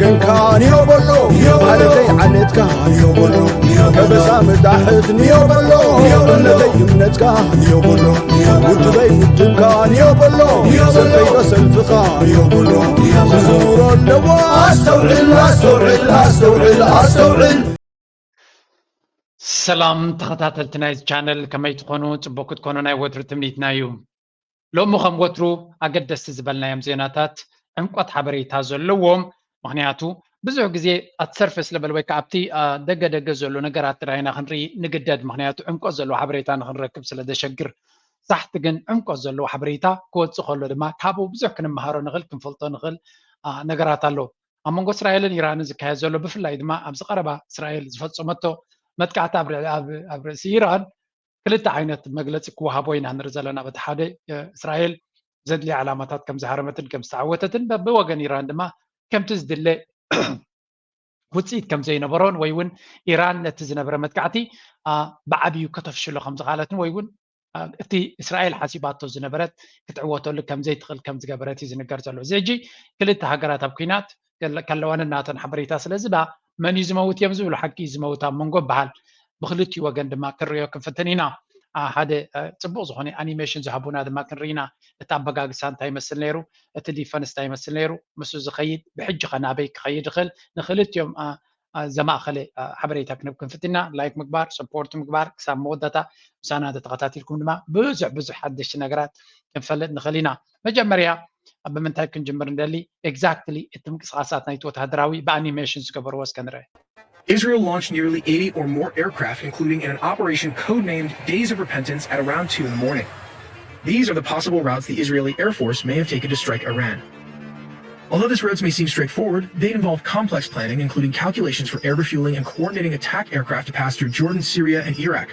ገንካ ንዮ በሎ፣ ዓለተይ ዓለትካ ንዮ በሎ፣ ከበሳ ምዳሕት ንዮ በሎ፣ እምነተይ እምነትካ ንዮ በሎ፣ ውድበይ ውድብካ ንዮ በሎ፣ ሰልፈይ ዶ ሰልፍኻ ንዮ በሎ፣ ክዝውሮ ኣለዎ። ኣስተውዕል ኣስተውዕል ኣስተውዕል ኣስተውዕል። ሰላም ተኸታተልቲ ናይዚ ቻነል፣ ከመይ ትኾኑ? ጽቡቅ ክትኮኑ ናይ ወትሩ ትምኒትና እዩ። ሎሚ ከም ወትሩ ኣገደስቲ ዝበልናዮም ዜናታት፣ ዕምቆት ሓበሬታ ዘለዎም፣ ምኽንያቱ ብዙሕ ግዜ ኣት ሰርፌስ ለቨል ወይ ከዓ ኣብቲ ደገ ደገ ዘሎ ነገራት ጥራይ ኢና ክንርኢ ንግደድ፣ ምኽንያቱ ዕምቆት ዘለዎ ሓበሬታ ንክንረክብ ስለ ዘሸግር። ሳሕቲ ግን ዕምቆት ዘለዎ ሓበሬታ ክወፅእ ከሎ ድማ ካብኡ ብዙሕ ክንመሃሮ ንኽእል ክንፈልጦ ንኽእል ነገራት ኣሎ። ኣብ መንጎ እስራኤልን ኢራንን ዝካየድ ዘሎ፣ ብፍላይ ድማ ኣብዚ ቀረባ እስራኤል ዝፈፀመቶ መጥቃዕቲ ኣብ ርእሲ ኢራን ክልተ ዓይነት መግለፂ ክወሃቦ ኢና ንርኢ ዘለና። በቲ ሓደ እስራኤል ዘድልያ ዕላማታት ከም ዝሃረመትን ከም ዝተዓወተትን፣ ብወገን ኢራን ድማ ከምቲ ዝድለ ውፅኢት ከም ዘይነበሮን ወይ እውን ኢራን ነቲ ዝነበረ መጥቃዕቲ ብዓብዩ ከተፍሽሎ ከም ዝኽኣለትን ወይ እውን እቲ እስራኤል ሓሲባቶ ዝነበረት ክትዕወተሉ ከም ዘይትኽእል ከም ዝገበረት እዩ ዝንገር ዘሎ። እዚ ሕጂ ክልተ ሃገራት ኣብ ኲናት ከለዋን እናተን ሓበሬታ ስለ ዝባ መን እዩ ዝመውት እዮም ዝብሉ ሓቂ እዩ ዝመውት ኣብ መንጎ ይበሃል። ብክልቲኡ ወገን ድማ ክንሪኦ ክንፍትን ኢና። ሓደ ፅቡቅ ዝኾነ ኣኒሜሽን ዝሃቡና ድማ ክንርኢ ኢና። እቲ ኣበጋግሳ እንታይ ይመስል ነይሩ፣ እቲ ዲፈንስ እንታይ ይመስል ነይሩ፣ ምስ ዝኸይድ ብሕጂ ከ ናበይ ክኸይድ ይኽእል፣ ንክልቲኦም ዘማእኸለ ሓበሬታ ክንህብ ክንፍትን ኢና። ላይክ ምግባር፣ ሰፖርት ምግባር ክሳብ መወዳእታ ምሳና እንተተኸታቲልኩም ድማ ብዙሕ ብዙሕ ሓደሽቲ ነገራት ክንፈልጥ ንኽእል ኢና። መጀመርያ ብምንታይ ክንጅምር ንደሊ? ኤግዛክትሊ እቲ ምንቅስቃሳት ናይቲ ወታደራዊ ብኣኒሜሽን ዝገበርዎ እስከ ንርአ። Israel launched nearly eighty or more aircraft, including in an operation codenamed Days of Repentance at around two in the morning. These are the possible routes the Israeli Air Force may have taken to strike Iran. Although these routes may seem straightforward, they involve complex planning, including calculations for air refueling and coordinating attack aircraft to pass through Jordan, Syria, and Iraq.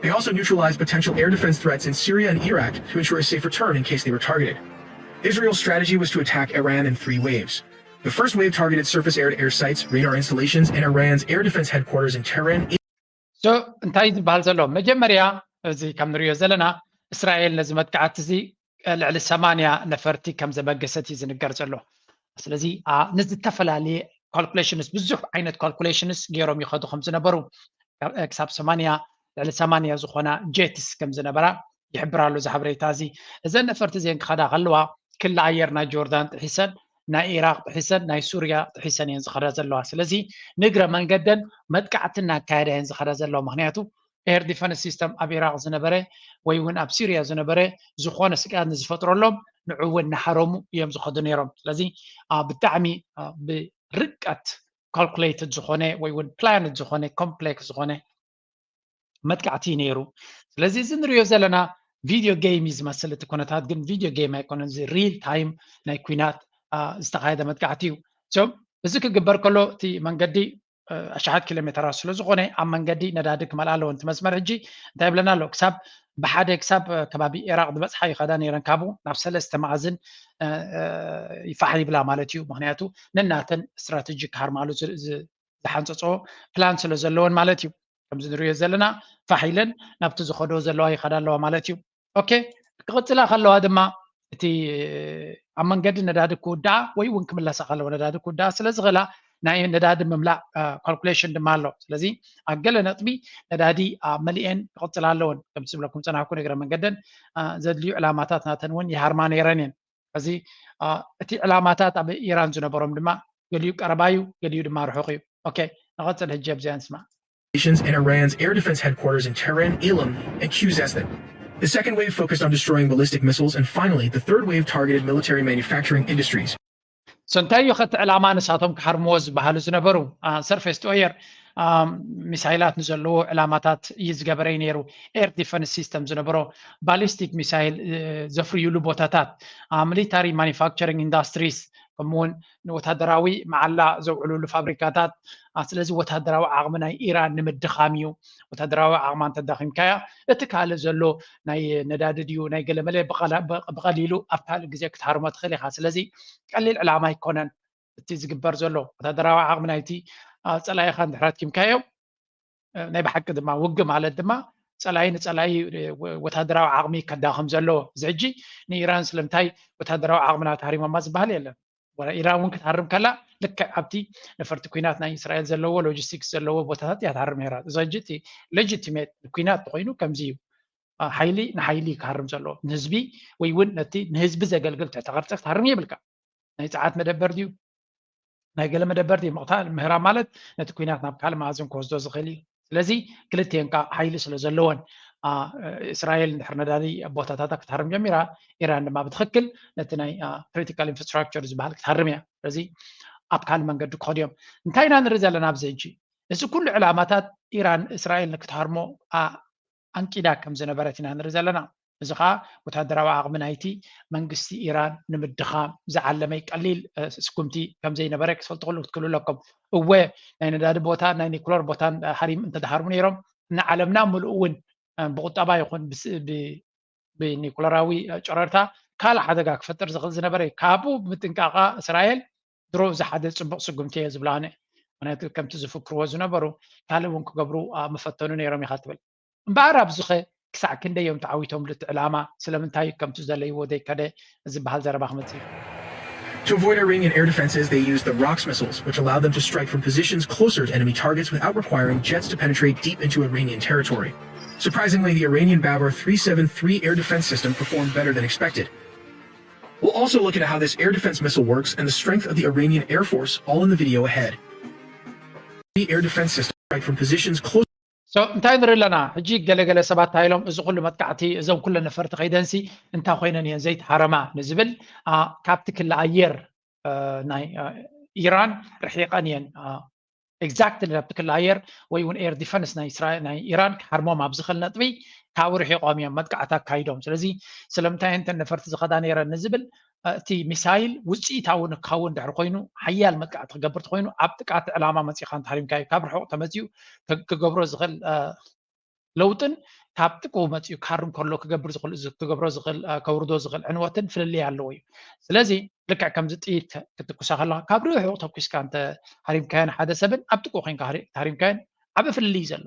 They also neutralize potential air defense threats in Syria and Iraq to ensure a safe return in case they were targeted. Israel's strategy was to attack Iran in three waves. The first wave targeted surface air-to-air sites, radar installations, and Iran's air defense headquarters in Tehran. So እንታይ ዝበሃል ዘሎ? መጀመርያ እዚ ከም ንሪኦ ዘለና እስራኤል ነዚ መጥቃዕቲ እዚ ልዕሊ ሰማንያ ነፈርቲ ከም ዘበገሰት እዩ ዝንገር ዘሎ። ስለዚ ንዝተፈላለየ ካልኩሌሽንስ፣ ብዙሕ ዓይነት ካልኩሌሽንስ ገይሮም ይኸዱ ከም ዝነበሩ፣ ክሳብ ሰማንያ፣ ልዕሊ ሰማንያ ዝኾና ጀትስ ከም ዝነበራ ይሕብር ኣሎ እዚ ሓበሬታ እዚ። እዘን ነፈርቲ እዚአን ክኸዳ ከለዋ ክሊ ኣየር ናይ ጆርዳን ጥሒሰን፣ ናይ ኢራቅ ጥሒሰን፣ ናይ ሱርያ ጥሒሰን እየን ዝኸዳ ዘለዋ። ስለዚ ንእግረ መንገደን መጥቃዕቲ እናካየዳ እየን ዝኸዳ ዘለዋ። ምክንያቱ ኤር ዲፈንስ ሲስተም ኣብ ኢራቅ ዝነበረ ወይ እውን ኣብ ሲርያ ዝነበረ ዝኾነ ስግኣት ንዝፈጥረሎም ንዑ እውን እናሃረሙ እዮም ዝኸዱ ነይሮም። ስለዚ ብጣዕሚ ብርቀት ካልኩሌትድ ዝኾነ ወይ እውን ፕላንድ ዝኾነ ኮምፕሌክስ ዝኾነ መጥቃዕቲ እዩ ነይሩ። ስለዚ እዚ ንሪኦ ዘለና ቪድዮ ጌም እዩ ዝመስል እቲ ኩነታት፣ ግን ቪድዮ ጌም ኣይኮነን። እዚ ሪል ታይም ናይ ኲናት ዝተኻየደ መጥቃዕቲ እዩ። እዚ ክግበር ከሎ እቲ መንገዲ ኣሽሓት ኪሎ ሜተራት ስለ ዝኾነ ኣብ መንገዲ ነዳዲ ክመልኣ ኣለዎ። እቲ መስመር ሕጂ እንታይ ይብለና ኣሎ? ክሳብ ብሓደ ክሳብ ከባቢ ኢራቅ ዝበፅሓ ይኸዳ ነይረን፣ ካብኡ ናብ ሰለስተ መኣዝን ይፋሕ ይብላ ማለት እዩ። ምክንያቱ ነናተን ስትራቴጂ ክሃርማሉ ዝሓንፀፆ ፕላን ስለ ዘለወን ማለት እዩ። ከምዚ ንሪኦ ዘለና ፋሕ ኢለን ናብቲ ዝኸዶ ዘለዋ ይኸዳ ኣለዋ ማለት እዩ። ኦኬ፣ ክቕፅላ ከለዋ ድማ እቲ ኣብ መንገዲ ነዳዲ ክውዳኣ ወይ እውን ክምለሳ ከለዋ ነዳዲ ክውዳኣ ስለ ዝኽእላ ናይ ነዳዲ ምምላእ ካልኩሌሽን ድማ ኣሎ። ስለዚ ኣብ ገለ ነጥቢ ነዳዲ መሊኤን ክቕፅላ ኣለወን። ከም ዝብለኩም ፀናሕኩ፣ ንእግረ መንገደን ዘድልዩ ዕላማታት ናተን እውን ይሃርማ ነይረን እየን። እዚ እቲ ዕላማታት ኣብ ኢራን ዝነበሮም ድማ ገሊኡ ቀረባ እዩ፣ ገሊኡ ድማ ርሑቕ እዩ። ኦኬ፣ ንቐፅል ሕጂ ኣብዚኣ ንስማዕ። And Iran's air defense headquarters in Tehran, Ilam, and Khuzestan. The second wave focused on destroying ballistic missiles, and finally, the third wave targeted military manufacturing industries. So እንታይ እዩ ከቲ ዕላማ ንሳቶም ክሓርምዎ ዝበሃሉ ዝነበሩ? ሰርፌስ ኦየር ሚሳይላት ንዘለዎ ዕላማታት እዩ ዝገበረ ነይሩ። ኤር ዲፈንስ ሲስተም ዝነበሮ፣ ባሊስቲክ ሚሳይል ዘፍርዩሉ ቦታታት፣ ሚሊታሪ ማኒፋክቸሪንግ ኢንዳስትሪስ፣ ከምኡውን ንወታደራዊ መዓላ ዘውዕሉሉ ፋብሪካታት። ስለዚ ወታደራዊ ዓቕሚ ናይ ኢራን ንምድኻም እዩ። ወታደራዊ ዓቕማ እንተዳኺምካያ እቲ ካልእ ዘሎ ናይ ነዳዲ ድዩ ናይ ገለመለ ብቐሊሉ ኣብ ካልእ ግዜ ክትሃርሞ ትኽእል ኢኻ። ስለዚ ቀሊል ዕላማ ኣይኮነን እቲ ዝግበር ዘሎ። ወታደራዊ ዓቕሚ ናይቲ ፀላኢኻ እንድሕር ኣድኪምካዮ፣ ናይ ብሓቂ ድማ ውግእ ማለት ድማ ፀላኢ ንፀላኢ ወታደራዊ ዓቕሚ ከዳኽም ዘለዎ። እዚ ሕጂ ንኢራን ስለምንታይ ወታደራዊ ዓቕምና ተሃሪሞማ ዝበሃል የለን። ኢራን እውን ክትሃርም ከላ ልክዕ ኣብቲ ነፈርቲ ኩናት ናይ እስራኤል ዘለዎ ሎጂስቲክስ ዘለዎ ቦታታት እያ ትሃርም ነይራ። እዚ ሕጂ እቲ ሌጂቲሜት ኩናት ተኮይኑ ከምዚ እዩ። ሓይሊ ንሓይሊ ክሃርም ዘለዎ ንህዝቢ ወይ እውን ነቲ ንህዝቢ ዘገልግል ትሕተ ቅርፂ ክትሃርም የብልካ። ናይ ፀዓት መደበር ድዩ ናይ ገለ መደበር ድዩ ምቕታል ምህራም ማለት ነቲ ኩናት ናብ ካልእ መኣዝን ክወስዶ ዝኽእል እዩ። ስለዚ ክልቲኤን ከዓ ሓይሊ ስለ ዘለወን እስራኤል እንድሕር ነዳዲ ቦታታታ ክትሃርም ጀሚራ ኢራን ድማ ብትኽክል ነቲ ናይ ክሪቲካል ኢንፍራስትራክቸር ዝበሃል ክትሃርም እያ። ስለዚ ኣብ ካልእ መንገዲ ክኸዱ እዮም። እንታይ ኢና ንርኢ ዘለና ኣብዚ ሕጂ? እዚ ኩሉ ዕላማታት ኢራን እስራኤል ንክትሃርሞ ኣንቂዳ ከም ዝነበረት ኢና ንርኢ ዘለና። እዚ ከዓ ወታደራዊ ዓቕሚ ናይቲ መንግስቲ ኢራን ንምድኻም ዝዓለመይ ቀሊል ስጉምቲ ከም ዘይነበረ ክትፈልጡ ክትክእሉ ኣለኩም። እወ ናይ ነዳዲ ቦታ ናይ ኒኩለር ቦታን ሃሪም እንተድሃርሙ ነይሮም ንዓለምና ምሉእ እውን ብቁጠባ ይኹን ብኒኩለራዊ ጨረርታ ካልእ ሓደጋ ክፈጥር ዝኽእል ዝነበረ እዩ። ካብኡ ብምጥንቃቓ እስራኤል ድሮ እዚ ሓደ ፅቡቕ ስጉምቲ እየ ዝብላ ኣነ። ምክንያቱ ከምቲ ዝፍክርዎ ዝነበሩ ካልእ እውን ክገብሩ ምፈተኑ ነይሮም ኢኻ ትብል። እምበኣር ኣብዚኸ ክሳዕ ክንደይ እዮም ተዓዊቶምሉ እቲ ዕላማ? ስለምንታይ ከምቲ ዘለይዎ ዘይከደ ዝበሃል ዘረባ ክመፅእ እዩ። To avoid Iranian air defenses, they used the ROX missiles, which allowed them to strike from positions closer to enemy targets without requiring jets to penetrate deep into Iranian territory. Surprisingly, the Iranian Babar three seven three air defense system performed better than expected. We'll also look at how this air defense missile works and the strength of the Iranian Air Force, all in the video ahead. The air defense system, right from positions close. So እንታይ ንርኢ ኣለና ሕጂ? ገለገለ ሰባት እንታይ ኢሎም፣ እዚ ኩሉ መጥቃዕቲ፣ እዞም ኩለን ነፈርቲ ከይደንሲ እንታይ ኮይነን እየን ዘይተሃረማ ንዝብል፣ ካብቲ ክሊ ኣየር ናይ ኢራን ርሒቐን እየን። ኤግዛክትሊ ናብቲ ክሊ ኣየር ወይ እውን ኤር ዲፈንስ ናይ ኢራን ክሃርሞም ኣብ ዝኽእል ነጥቢ ካብኡ ርሒቖም እዮም መጥቃዕቲ ኣካይዶም። ስለዚ ስለምንታይ እንተን ነፈርቲ ዝኸዳ ነይረን ንዝብል እቲ ሚሳይል ውፅኢታዊ ንክኸውን ድሕሪ ኮይኑ ሓያል መጥቃዕቲ ክገብር ተኮይኑ ኣብ ጥቃቲ ዕላማ መፂኻ እንተሃሪምካ እዩ። ካብ ርሑቕ ተመፅኡ ክገብሮ ዝኽእል ለውጥን ካብ ጥቅኡ መፅኡ ክሃርም ከሎ ክገብር ዝኽእል ክገብሮ ዝኽእል ከውርዶ ዝኽእል ዕንወትን ፍልልይ ኣለዎ እዩ። ስለዚ ልክዕ ከምዚ ጥይት ክትኩሳ ከለካ ካብ ርሑቕ ተኩስካ እንተ ሃሪምካዮን ሓደ ሰብን ኣብ ጥቅኡ ኮይንካ ሃሪምካዮን ዓብ ፍልልይ ዘሎ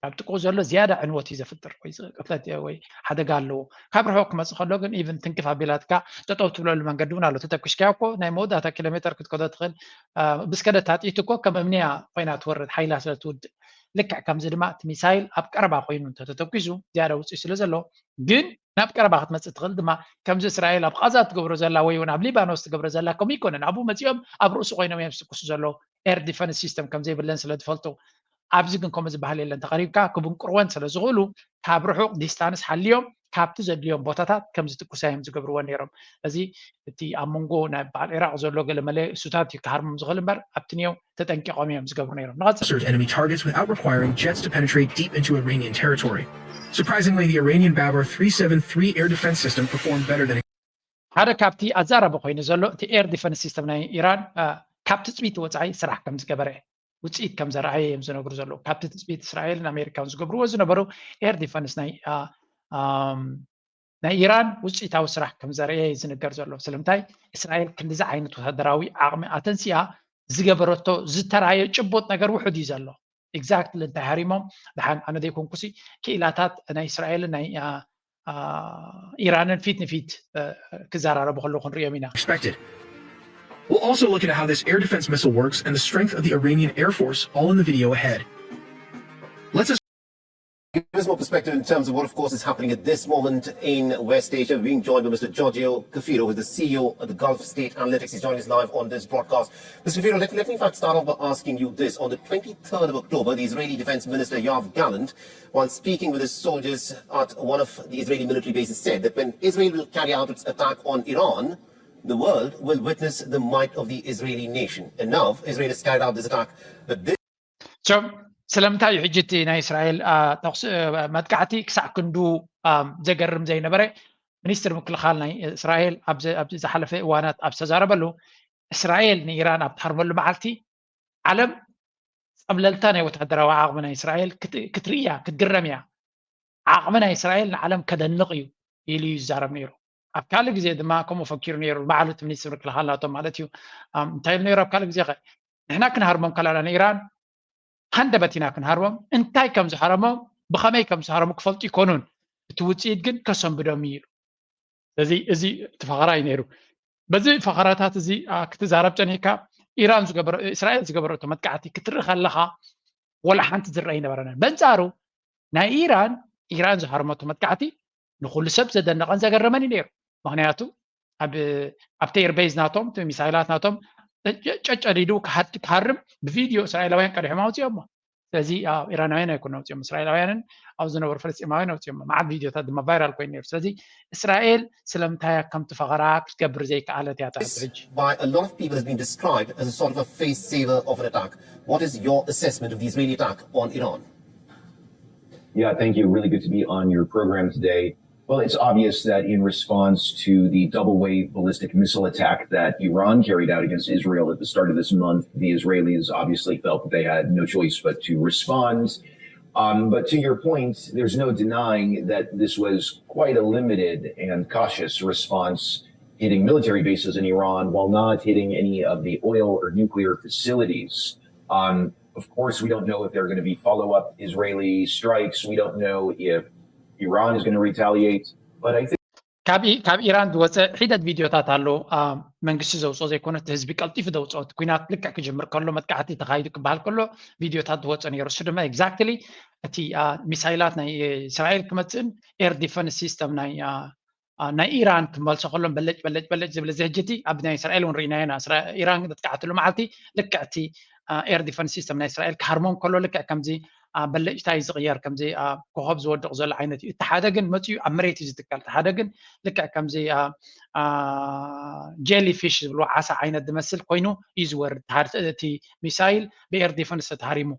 ካብ ጥቅኡ ዘሎ ዝያዳ ዕንወት እዩ ዘፍጥር ወይ ቅትለት ወይ ሓደጋ ኣለዎ። ካብ ርሑቕ ክመፅእ ከሎ ግን ኢቭን ትንክፍ ኣቢላትካ ጠጠው ትብለሉ መንገዲ እውን ኣሎ። ተተኩስካዮ እኮ ናይ መወዳእታ ኪሎ ሜተር ክትከዶ ትኽእል። ብስከደት ታጥይት እኮ ከም እምንያ ኮይና ትወርድ ሓይላ ስለ ትውድእ። ልክዕ ከምዚ ድማ እቲ ሚሳይል ኣብ ቀረባ ኮይኑ እንተተተኩሱ ዝያዳ ውፅኢት ስለ ዘሎ ግን ናብ ቀረባ ክትመፅእ ትኽእል ድማ ከምዚ እስራኤል ኣብ ቃዛ ትገብሮ ዘላ ወይ እውን ኣብ ሊባኖስ ትገብሮ ዘላ ከምኡ ይኮነን። ኣብኡ መፂኦም ኣብ ርእሱ ኮይኖም እዮም ዝትኩሱ ዘለዉ። ኤር ዲፈንስ ሲስተም ከም ዘይብለን ስለ ዝፈልጡ ኣብዚ ግን ከምኡ ዝበሃል የለን። ተቐሪብካ ክብንቅርወን ስለ ዝኽእሉ ካብ ርሑቕ ዲስታንስ ሓልዮም ካብቲ ዘድልዮም ቦታታት ከም ዝትኩሳ እዮም ዝገብርዎ ነይሮም። እዚ እቲ ኣብ መንጎ ናይ በዓል ኢራቕ ዘሎ ገለመለ እሱታት እዩ ክሃርሞም ዝኽእል እምበር ኣብቲ ንየው ተጠንቂቖም እዮም ዝገብሩ ነይሮም። ንቐፅል። Search enemy targets without requiring jets to penetrate deep into Iranian territory. Surprisingly, the Iranian Babar three seven three air defense system performed better than ሓደ ካብቲ ኣዛራቢ ኮይኑ ዘሎ እቲ ኤር ዲፈንስ ሲስተም ናይ ኢራን ካብ ትፅቢት ወፃኢ ስራሕ ከም ዝገበረ ውፅኢት ከም ዘረኣየ እዮም ዝነግሩ ዘለዉ። ካብቲ ትፅቢት እስራኤልን ኣሜሪካን ዝገብርዎ ዝነበሩ ኤር ዲፈንስ ናይ ናይ ኢራን ውፅኢታዊ ስራሕ ከም ዘርእየ እዩ ዝንገር ዘሎ። ስለምንታይ እስራኤል ክንዲዚ ዓይነት ወታደራዊ ዓቕሚ ኣተንሲኣ ዝገበረቶ ዝተራየ ጭቡጥ ነገር ውሑድ እዩ ዘሎ። ኤግዛክትሊ እንታይ ሃሪሞም ደሓን ኣነ ዘይኮንኩሲ ክኢላታት ናይ እስራኤልን ናይ ኢራንን ፊት ንፊት ክዘራረቡ ከለዉ ክንሪኦም ኢና። Expected. We'll also look at how this air defense missile works and the strength of the Iranian Air Force, all in the video ahead. Let's Give us more perspective in terms of what, of course, is happening at this moment in West Asia. We're being joined by Mister Giorgio Cafiero, who is the C E O of the Gulf State Analytics. He's joining us live on this broadcast. Mister Cafiero, let, let me in fact start off by asking you this. On the twenty-third of October, the Israeli Defense Minister Yoav Gallant, while speaking with his soldiers at one of the Israeli military bases, said that when Israel will carry out its attack on Iran, the world will witness the might of the Israeli nation. And now, Israel has carried out this attack. But this So ስለምንታይ እዩ ሕጂ እቲ ናይ እስራኤል ተኩሲ መጥቃዕቲ ክሳዕ ክንዱ ዘገርም ዘይነበረ? ሚኒስትር ምክልኻል ናይ እስራኤል ኣብዚ ዝሓለፈ እዋናት ኣብ ዝተዛረበሉ እስራኤል ንኢራን ኣብ ትሃርመሉ መዓልቲ ዓለም ፀብለልታ ናይ ወታደራዊ ዓቕሚ ናይ እስራኤል ክትርእያ ክትግረም እያ። ዓቕሚ ናይ እስራኤል ንዓለም ከደንቕ እዩ ኢሉ እዩ ዝዛረብ ነይሩ። ኣብ ካልእ ግዜ ድማ ከምኡ ፈኪሩ ነይሩ። ባዕሉ እቲ ሚኒስትር ምክልኻል ናቶም ማለት እዩ። እንታይ ኢሉ ነይሩ ኣብ ካልእ ግዜ ኸ? ንሕና ክንሃርሞም ከለና ንኢራን ሃንደበት ኢና ክንሃርሞም። እንታይ ከም ዝሃረሞም ብኸመይ ከም ዝሃረሙ ክፈልጡ ይኮኑን። እቲ ውፅኢት ግን ከሰንብዶም እዩ ኢሉ። ስለዚ እዚ እቲ ፈኸራ እዩ ነይሩ። በዚ ፈኸራታት እዚ ክትዛረብ ጸኒሕካ፣ ኢራን እስራኤል ዝገበረቶ መጥቃዕቲ ክትርኢ ከለኻ፣ ወላ ሓንቲ ዝረአ ኣይነበረን። በንጻሩ ናይ ኢራን ኢራን ዝሃርመቶ መጥቃዕቲ ንኹሉ ሰብ ዘደነቐን ዘገረመን እዩ ነይሩ። ምክንያቱ ኣብቲ ኤርቤዝ ናቶም፣ ሚሳይላት ናቶም ጨጨዲዱ ክሃርም ብቪድዮ እስራኤላውያን ቀዲሖም ኣውፅኦሞ። ስለዚ ኢራናውያን ኣይኮነ ኣውፅኦም፣ እስራኤላውያንን ኣብ ዝነበሩ ፍልስጤማውያን ኣውፅኦም። መዓት ቪድዮታት ድማ ቫይራል ኮይኑ ነይሩ። ስለዚ እስራኤል ስለምንታይ ከምቲ ፈኸራ ክትገብር ዘይከኣለት እያ ትሕጂ። By a lot of people has been described as a sort of a face saver of an attack. What is your assessment of the Israeli attack on Iran? Yeah, thank you. Really good to be on your program today. Well, it's obvious that in response to the double wave ballistic missile attack that Iran carried out against Israel at the start of this month, the Israelis obviously felt that they had no choice but to respond. Um, but to your point, there's no denying that this was quite a limited and cautious response hitting military bases in Iran while not hitting any of the oil or nuclear facilities. Um, of course, we don't know if there are going to be follow up Israeli strikes. We don't know if Iran is going to retaliate. But I think ካብ ኢራን ዝወፀ ሒደት ቪድዮታት ኣሎ። መንግስቲ ዘውፅኦ ዘይኮነ፣ ህዝቢ ቀልጢፉ ዘውፅኦ። እቲ ኩናት ልክዕ ክጅምር ከሎ፣ መጥቃዕቲ ተኻይዱ ክበሃል ከሎ ቪድዮታት ዝወፀ ነይሩ። እሱ ድማ ኤግዛክትሊ እቲ ሚሳይላት ናይ እስራኤል ክመፅእን ኤር ዲፈንስ ሲስተም ናይ ናይ ኢራን ክመልሶ ከሎ በለጭ በለጭ በለጭ ዝብል። እዚ ሕጂ እቲ ኣብ ናይ እስራኤል እውን ርኢናዮ ኢና። ኢራን ዘጥቃዕትሉ መዓልቲ ልክዕ እቲ ኤር ዲፈንስ ሲስተም ናይ እስራኤል ክሃርሞም ከሎ ልክዕ ከምዚ በለጭታ እዩ ዝቕየር፣ ከምዚ ኮኸብ ዝወድቕ ዘሎ ዓይነት እዩ። እቲ ሓደ ግን መፅዩ ኣብ መሬት እዩ ዝትከል። እቲ ሓደ ግን ልክዕ ከምዚ ጀሊ ፊሽ ዝብልዎ ዓሳ ዓይነት ዝመስል ኮይኑ እዩ ዝወርድ። እቲ ሚሳይል ብኤር ዲፈንስ ተሃሪሙ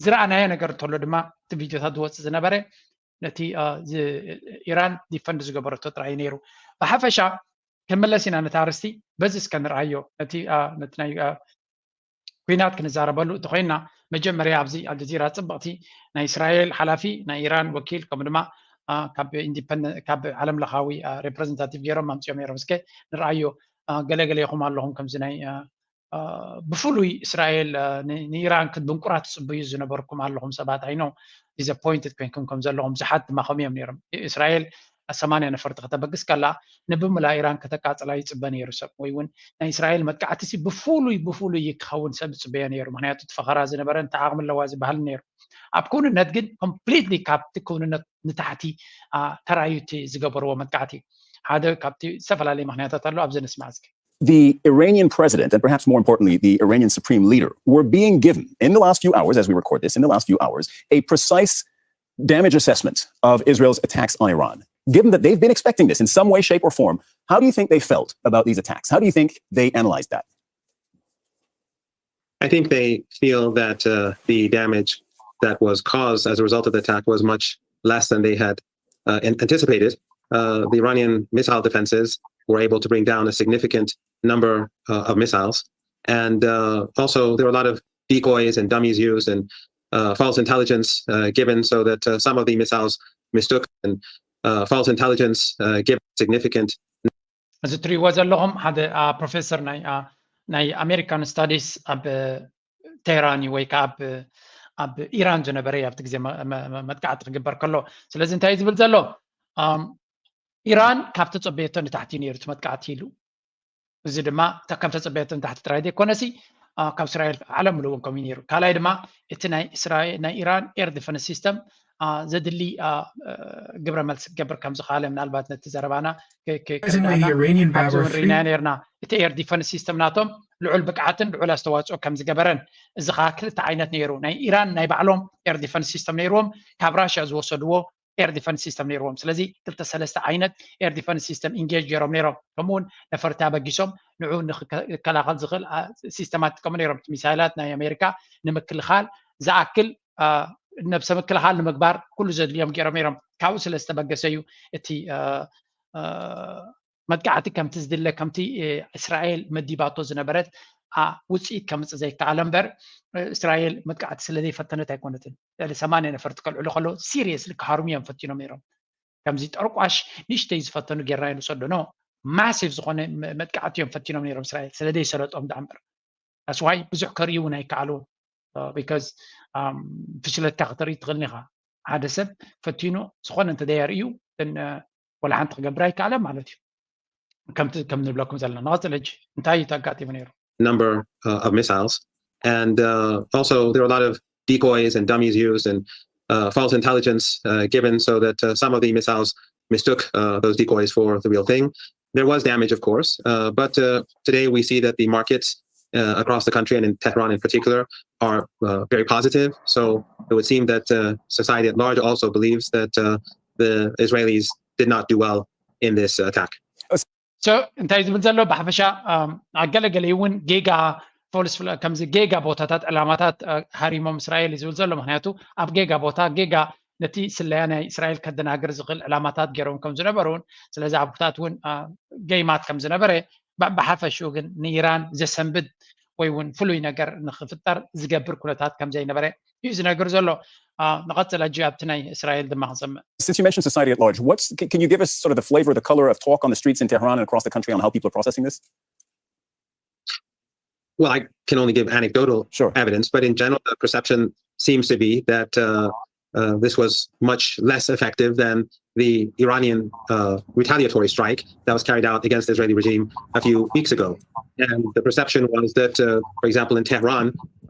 ዝረኣናዮ ነገር እንተሎ ድማ እቲ ቪድዮታት ዝወፅእ ዝነበረ ነቲ ኢራን ዲፈንድ ዝገበረቶ ጥራይ ነይሩ። ብሓፈሻ ክንመለስ ኢና ነቲ ኣርስቲ በዚ እስከ ንርኣዮ። ነቲ ነቲ ናይ ኩናት ክንዛረበሉ እንተኮይና መጀመርያ ኣብዚ ኣልጀዚራ ፅብቕቲ ናይ እስራኤል ሓላፊ ናይ ኢራን ወኪል ከምኡ ድማ ካብ ዓለም ለኻዊ ሬፕሬዘንታቲቭ ገይሮም ኣምፅኦም ነይሮም። እስከ ንርኣዮ። ገለገለ ኢኹም ኣለኹም ከምዚ ናይ ብፍሉይ እስራኤል ንኢራን ክትብንቁራ ትፅበዩ ዝነበርኩም ኣለኹም ሰባት። I know disappointed ኮይንኩም ከም ዘለኹም ብዙሓት ድማ ከምኡ እዮም ነይሮም። እስራኤል ሰማንያ ነፈርቲ ከተበግስ ከላ ንብምላ ኢራን ከተቃፅላ ይፅበ ነይሩ ሰብ፣ ወይ እውን ናይ እስራኤል መጥቃዕቲ ብፍሉይ ብፍሉይ ክኸውን ሰብ ዝፅበዮ ነይሩ። ምክንያቱ እቲ ፈኸራ ዝነበረ እንታይ ዓቕሚ ኣለዋ ዝበሃል ነይሩ። ኣብ ክውንነት ግን ኮምፕሊትሊ ካብቲ ክውንነት ንታሕቲ ተራዩቲ ዝገበርዎ መጥቃዕቲ ሓደ ካብቲ ዝተፈላለዩ ምክንያታት ኣሎ። ኣብዚ ንስማዕ እስኪ። The Iranian president, and perhaps more importantly, the Iranian supreme leader, were being given in the last few hours, as we record this, in the last few hours, a precise damage assessment of Israel's attacks on Iran. Given that they've been expecting this in some way, shape, or form, how do you think they felt about these attacks? How do you think they analyzed that? I think they feel that uh, the damage that was caused as a result of the attack was much less than they had uh, anticipated. Uh, the Iranian missile defenses were able to bring down a significant number uh, of missiles. And uh, also, there were a lot of decoys and dummies used and uh, false intelligence uh, given so that uh, some of the missiles mistook and uh, false intelligence uh, given significant እዚ እትሪእዎ ዘለኹም ሓደ ፕሮፌሰር ናይ ኣሜሪካን ስታዲስ ኣብ ቴህራን እዩ፣ ወይ ከዓ ኣብ ኢራን ዝነበረ እዩ ኣብቲ ግዜ መጥቃዕቲ ክግበር ከሎ። ስለዚ እንታይ ዝብል ዘሎ፣ ኢራን ካብ ተፀበየቶ ንታሕቲ ነይሩ እቲ መጥቃዕቲ ኢሉ። እዚ ድማ ከም ተፀበየቶ ንታሕቲ ጥራይ ዘይኮነሲ ካብ እስራኤል ዓለም ምሉእ እውን ከምኡ ነይሩ። ካልኣይ ድማ እቲ ናይ ኢራን ኤር ዲፈንስ ሲስተም ዘድሊ ግብረ መልሲ ክገብር ከም ዝኸኣለ ምናልባት ነቲ ዘረባና ርኢና ነርና። እቲ ኤር ዲፈንስ ሲስተም ናቶም ልዑል ብቅዓትን ልዑል ኣስተዋፅኦ ከም ዝገበረን፣ እዚ ከዓ ክልተ ዓይነት ነይሩ። ናይ ኢራን ናይ ባዕሎም ኤር ዲፈንስ ሲስተም ነይርዎም፣ ካብ ራሽያ ዝወሰድዎ ኤር ዲፈንስ ሲስተም ነይርዎም። ስለዚ ክልተ ሰለስተ ዓይነት ኤር ዲፈንስ ሲስተም ኢንጌጅ ገይሮም ነይሮም። ከምኡውን ነፈርቲ ኣበጊሶም ንዑ ንክከላኸል ዝኽእል ሲስተማት ይጥቀሙ ነይሮም። ሚሳይላት ናይ ኣሜሪካ ንምክልኻል ዝኣክል ነብሰ ምክልኻል ንምግባር ኩሉ ዘድልዮም ገይሮም ነይሮም። ካብኡ ስለ ዝተበገሰ እዩ እቲ መጥቃዕቲ ከምቲ ዝድለ፣ ከምቲ እስራኤል መዲባቶ ዝነበረት ውፅኢት ከምፅእ ዘይከኣለ እምበር፣ እስራኤል መጥቃዕቲ ስለ ዘይፈተነት ኣይኮነትን። ልዕሊ ሰማንያ ነፈርቲ ከልዕሉ ከለዉ ሲሪየስሊ ክሃርሙ እዮም ፈቲኖም ነይሮም። ከምዚ ጠርቋሽ ንእሽተይ ዝፈተኑ ጌርና ንውሰዶ፣ ኖ፣ ማሲቭ ዝኾነ መጥቃዕቲ እዮም ፈቲኖም ነይሮም እስራኤል ስለ ዘይሰለጦም ደኣ እምበር። That's why ብዙሕ ከርእዩ እውን ኣይከኣሉን። ቢካዝ ፍሽለትካ ክተርኢ ትኽእል ኢኻ። ሓደ ሰብ ፈቲኑ ዝኾነ እንተ ደየርእዩ ወላ ሓንቲ ክገብር ኣይከኣለን ማለት እዩ። ከምቲ ከም ንብለኩም ዘለና። ንቐፅል ሕጂ እንታይ እዩ ተጋጢሙ ነይሩ? Number uh, of missiles. And uh, also, there were a lot of decoys and dummies used and uh, false intelligence uh, given so that uh, some of the missiles mistook uh, those decoys for the real thing. There was damage, of course, uh, but uh, today we see that the markets uh, across the country and in Tehran in particular are uh, very positive. So it would seem that uh, society at large also believes that uh, the Israelis did not do well in this attack. So እንታይ ዝብል ዘሎ ብሓፈሻ ኣገለገለ እውን ጌጋ ፎልስ ከምዚ ጌጋ ቦታታት ዕላማታት ሃሪሞም እስራኤል እዩ ዝብል ዘሎ። ምክንያቱ ኣብ ጌጋ ቦታ ጌጋ ነቲ ስለያ ናይ እስራኤል ከደናግር ዝኽእል ዕላማታት ገይሮም ከም ዝነበሩን ስለዚ ኣብታት እውን ገይማት ከም ዝነበረ ብሓፈሽኡ ግን ንኢራን ዘሰንብድ ወይ እውን ፍሉይ ነገር ንክፍጠር ዝገብር ኩነታት ከም ዘይነበረ እዩ ዝነግር ዘሎ። ንቐፅል ሕጂ ኣብቲ ናይ እስራኤል ድማ ክንሰምዕ። Since you mentioned society at large, what's can you give us sort of the flavor, the color of talk on the streets in Tehran and across the country on how people are processing this? Well, I can only give anecdotal Sure. evidence, but in general, the perception seems to be that uh, uh, this was much less effective than the Iranian uh, retaliatory strike that was carried out against the Israeli regime a few weeks ago. And the perception was that, uh, for example, in Tehran,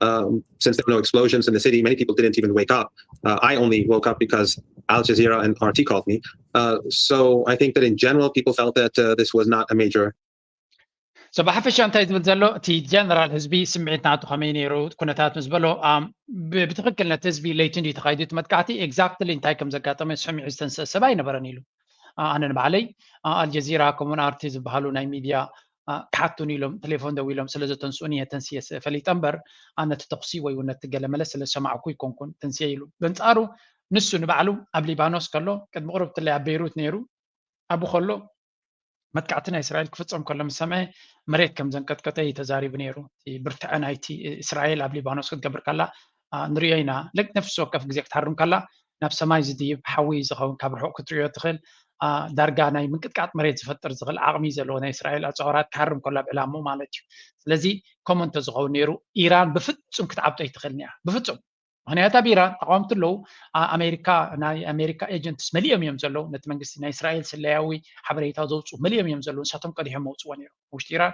um, since there were no explosions in the city, many people didn't even wake up. Uh, I only woke up because Al Jazeera and R T called me. Uh, so I think that in general, people felt that uh, this was not a majajor So ብሓፈሻ እንታይ ዝብል ዘሎ እቲ ጀነራል ህዝቢ ስምዒት ናቱ ከመይ ነይሩ ኩነታት ምስ በሎ ብትክክል ነቲ ህዝቢ ለይቲ እንዲ ተካይዱ እቲ መጥቃዕቲ exactly እንታይ ከም ዘጋጠመ ሰሚዑ ዝተንስአ ሰብ ኣይነበረን ኢሉ። ኣነ ንባዕለይ ኣልጀዚራ ከምኡን ኣርቲ ዝበሃሉ ናይ ሚድያ ክሓቱን ኢሎም ቴሌፎን ደው ኢሎም ስለ ዘተንስኡን እየ ተንስየ ፈሊጠ እምበር ነቲ ተኩሲ ወይ እውን ነቲ ገለመለ ስለ ዝሰማዕኩ ይኮንኩን ተንስየ ኢሉ። በንፃሩ ንሱ ንባዕሉ ኣብ ሊባኖስ ከሎ ቅድሚ ቅርብትለይ ኣብ ቤይሩት ነይሩ ኣብኡ ከሎ መጥቃዕቲ ናይ እስራኤል ክፍፀም ከሎ ምስ ሰምዐ መሬት ከም ዘንቀጥቀጠ እዩ ተዛሪቡ ነይሩ። ብርትዐ ናይቲ እስራኤል ኣብ ሊባኖስ ክትገብር ከላ ንሪኦ ኢና። ነፍሲ ወከፍ ግዜ ክትሃርም ከላ ናብ ሰማይ ዝድይብ ሓዊ ዝኸውን ካብ ርሑቕ ክትሪኦ ትኽእል ዳርጋ ናይ ምንቅጥቃጥ መሬት ዝፈጥር ዝኽእል ዓቕሚ ዘለዎ ናይ እስራኤል ኣፀዋራት ክሃርም ከሎ ኣብ ዕላምኡ ማለት እዩ። ስለዚ ከምኡ እንተዝኸውን ነይሩ ኢራን ብፍፁም ክትዓብጦ ኣይትኽእልን እያ ብፍፁም። ምክንያቱ ኣብ ኢራን ተቃወምቲ ኣለዉ። ኣሜሪካ ናይ ኣሜሪካ ኤጀንትስ መሊኦም እዮም ዘለዉ። ነቲ መንግስቲ ናይ እስራኤል ስለያዊ ሓበሬታ ዘውፅኡ መሊኦም እዮም ዘለዉ። ንሳቶም ቀዲሖም መውፅዎ ነይሩ። ውሽጢ ኢራን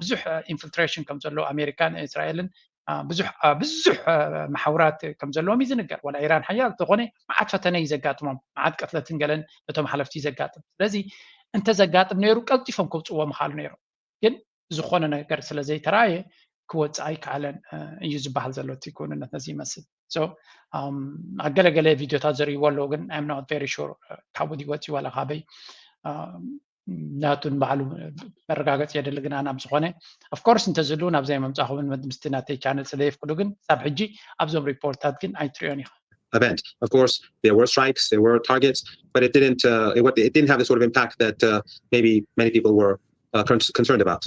ብዙሕ ኢንፍልትሬሽን ከም ዘለዎ ኣሜሪካን እስራኤልን ብዙሕ ብዙሕ መሓውራት ከም ዘለዎም እዩ ዝንገር። ዋላ ኢራን ሓያል ተኾነ መዓት ፈተነ እዩ ዘጋጥሞም፣ መዓት ቅትለትን ገለን ነቶም ሓለፍቲ እዩ ዘጋጥም። ስለዚ እንተዘጋጥም ነይሩ ቀልጢፎም ከውፅዎ ምኻሉ ነይሩ። ግን ዝኾነ ነገር ስለ ዘይተራየ ክወፅእ ኣይከኣለን እዩ ዝበሃል ዘሎ እቲ ክውንነት ነዚ ይመስል። ኣገለገለ ቪድዮታት ዘርእይዎ ኣለዉ ግን I'm not very sure ካብኡ ድዩ ወፂኡ ዋላ ካበይ ናቱ ንባዕሉ መረጋገፂ የድሊ። ግን ኣና ብዝኾነ of course እንተዝህልው ናብዛ የምምፃኹምን ምስቲ ናተይ ቻነል ስለ የፍቅዱ ግን ሳብ ሕጂ ኣብዞም ሪፖርትታት ግን ኣይትሪኦን ኢኻ። event. Of course, there were strikes, there were targets, but it didn't uh, it, it didn't have the sort of impact that uh, maybe many people were uh, con- concerned about.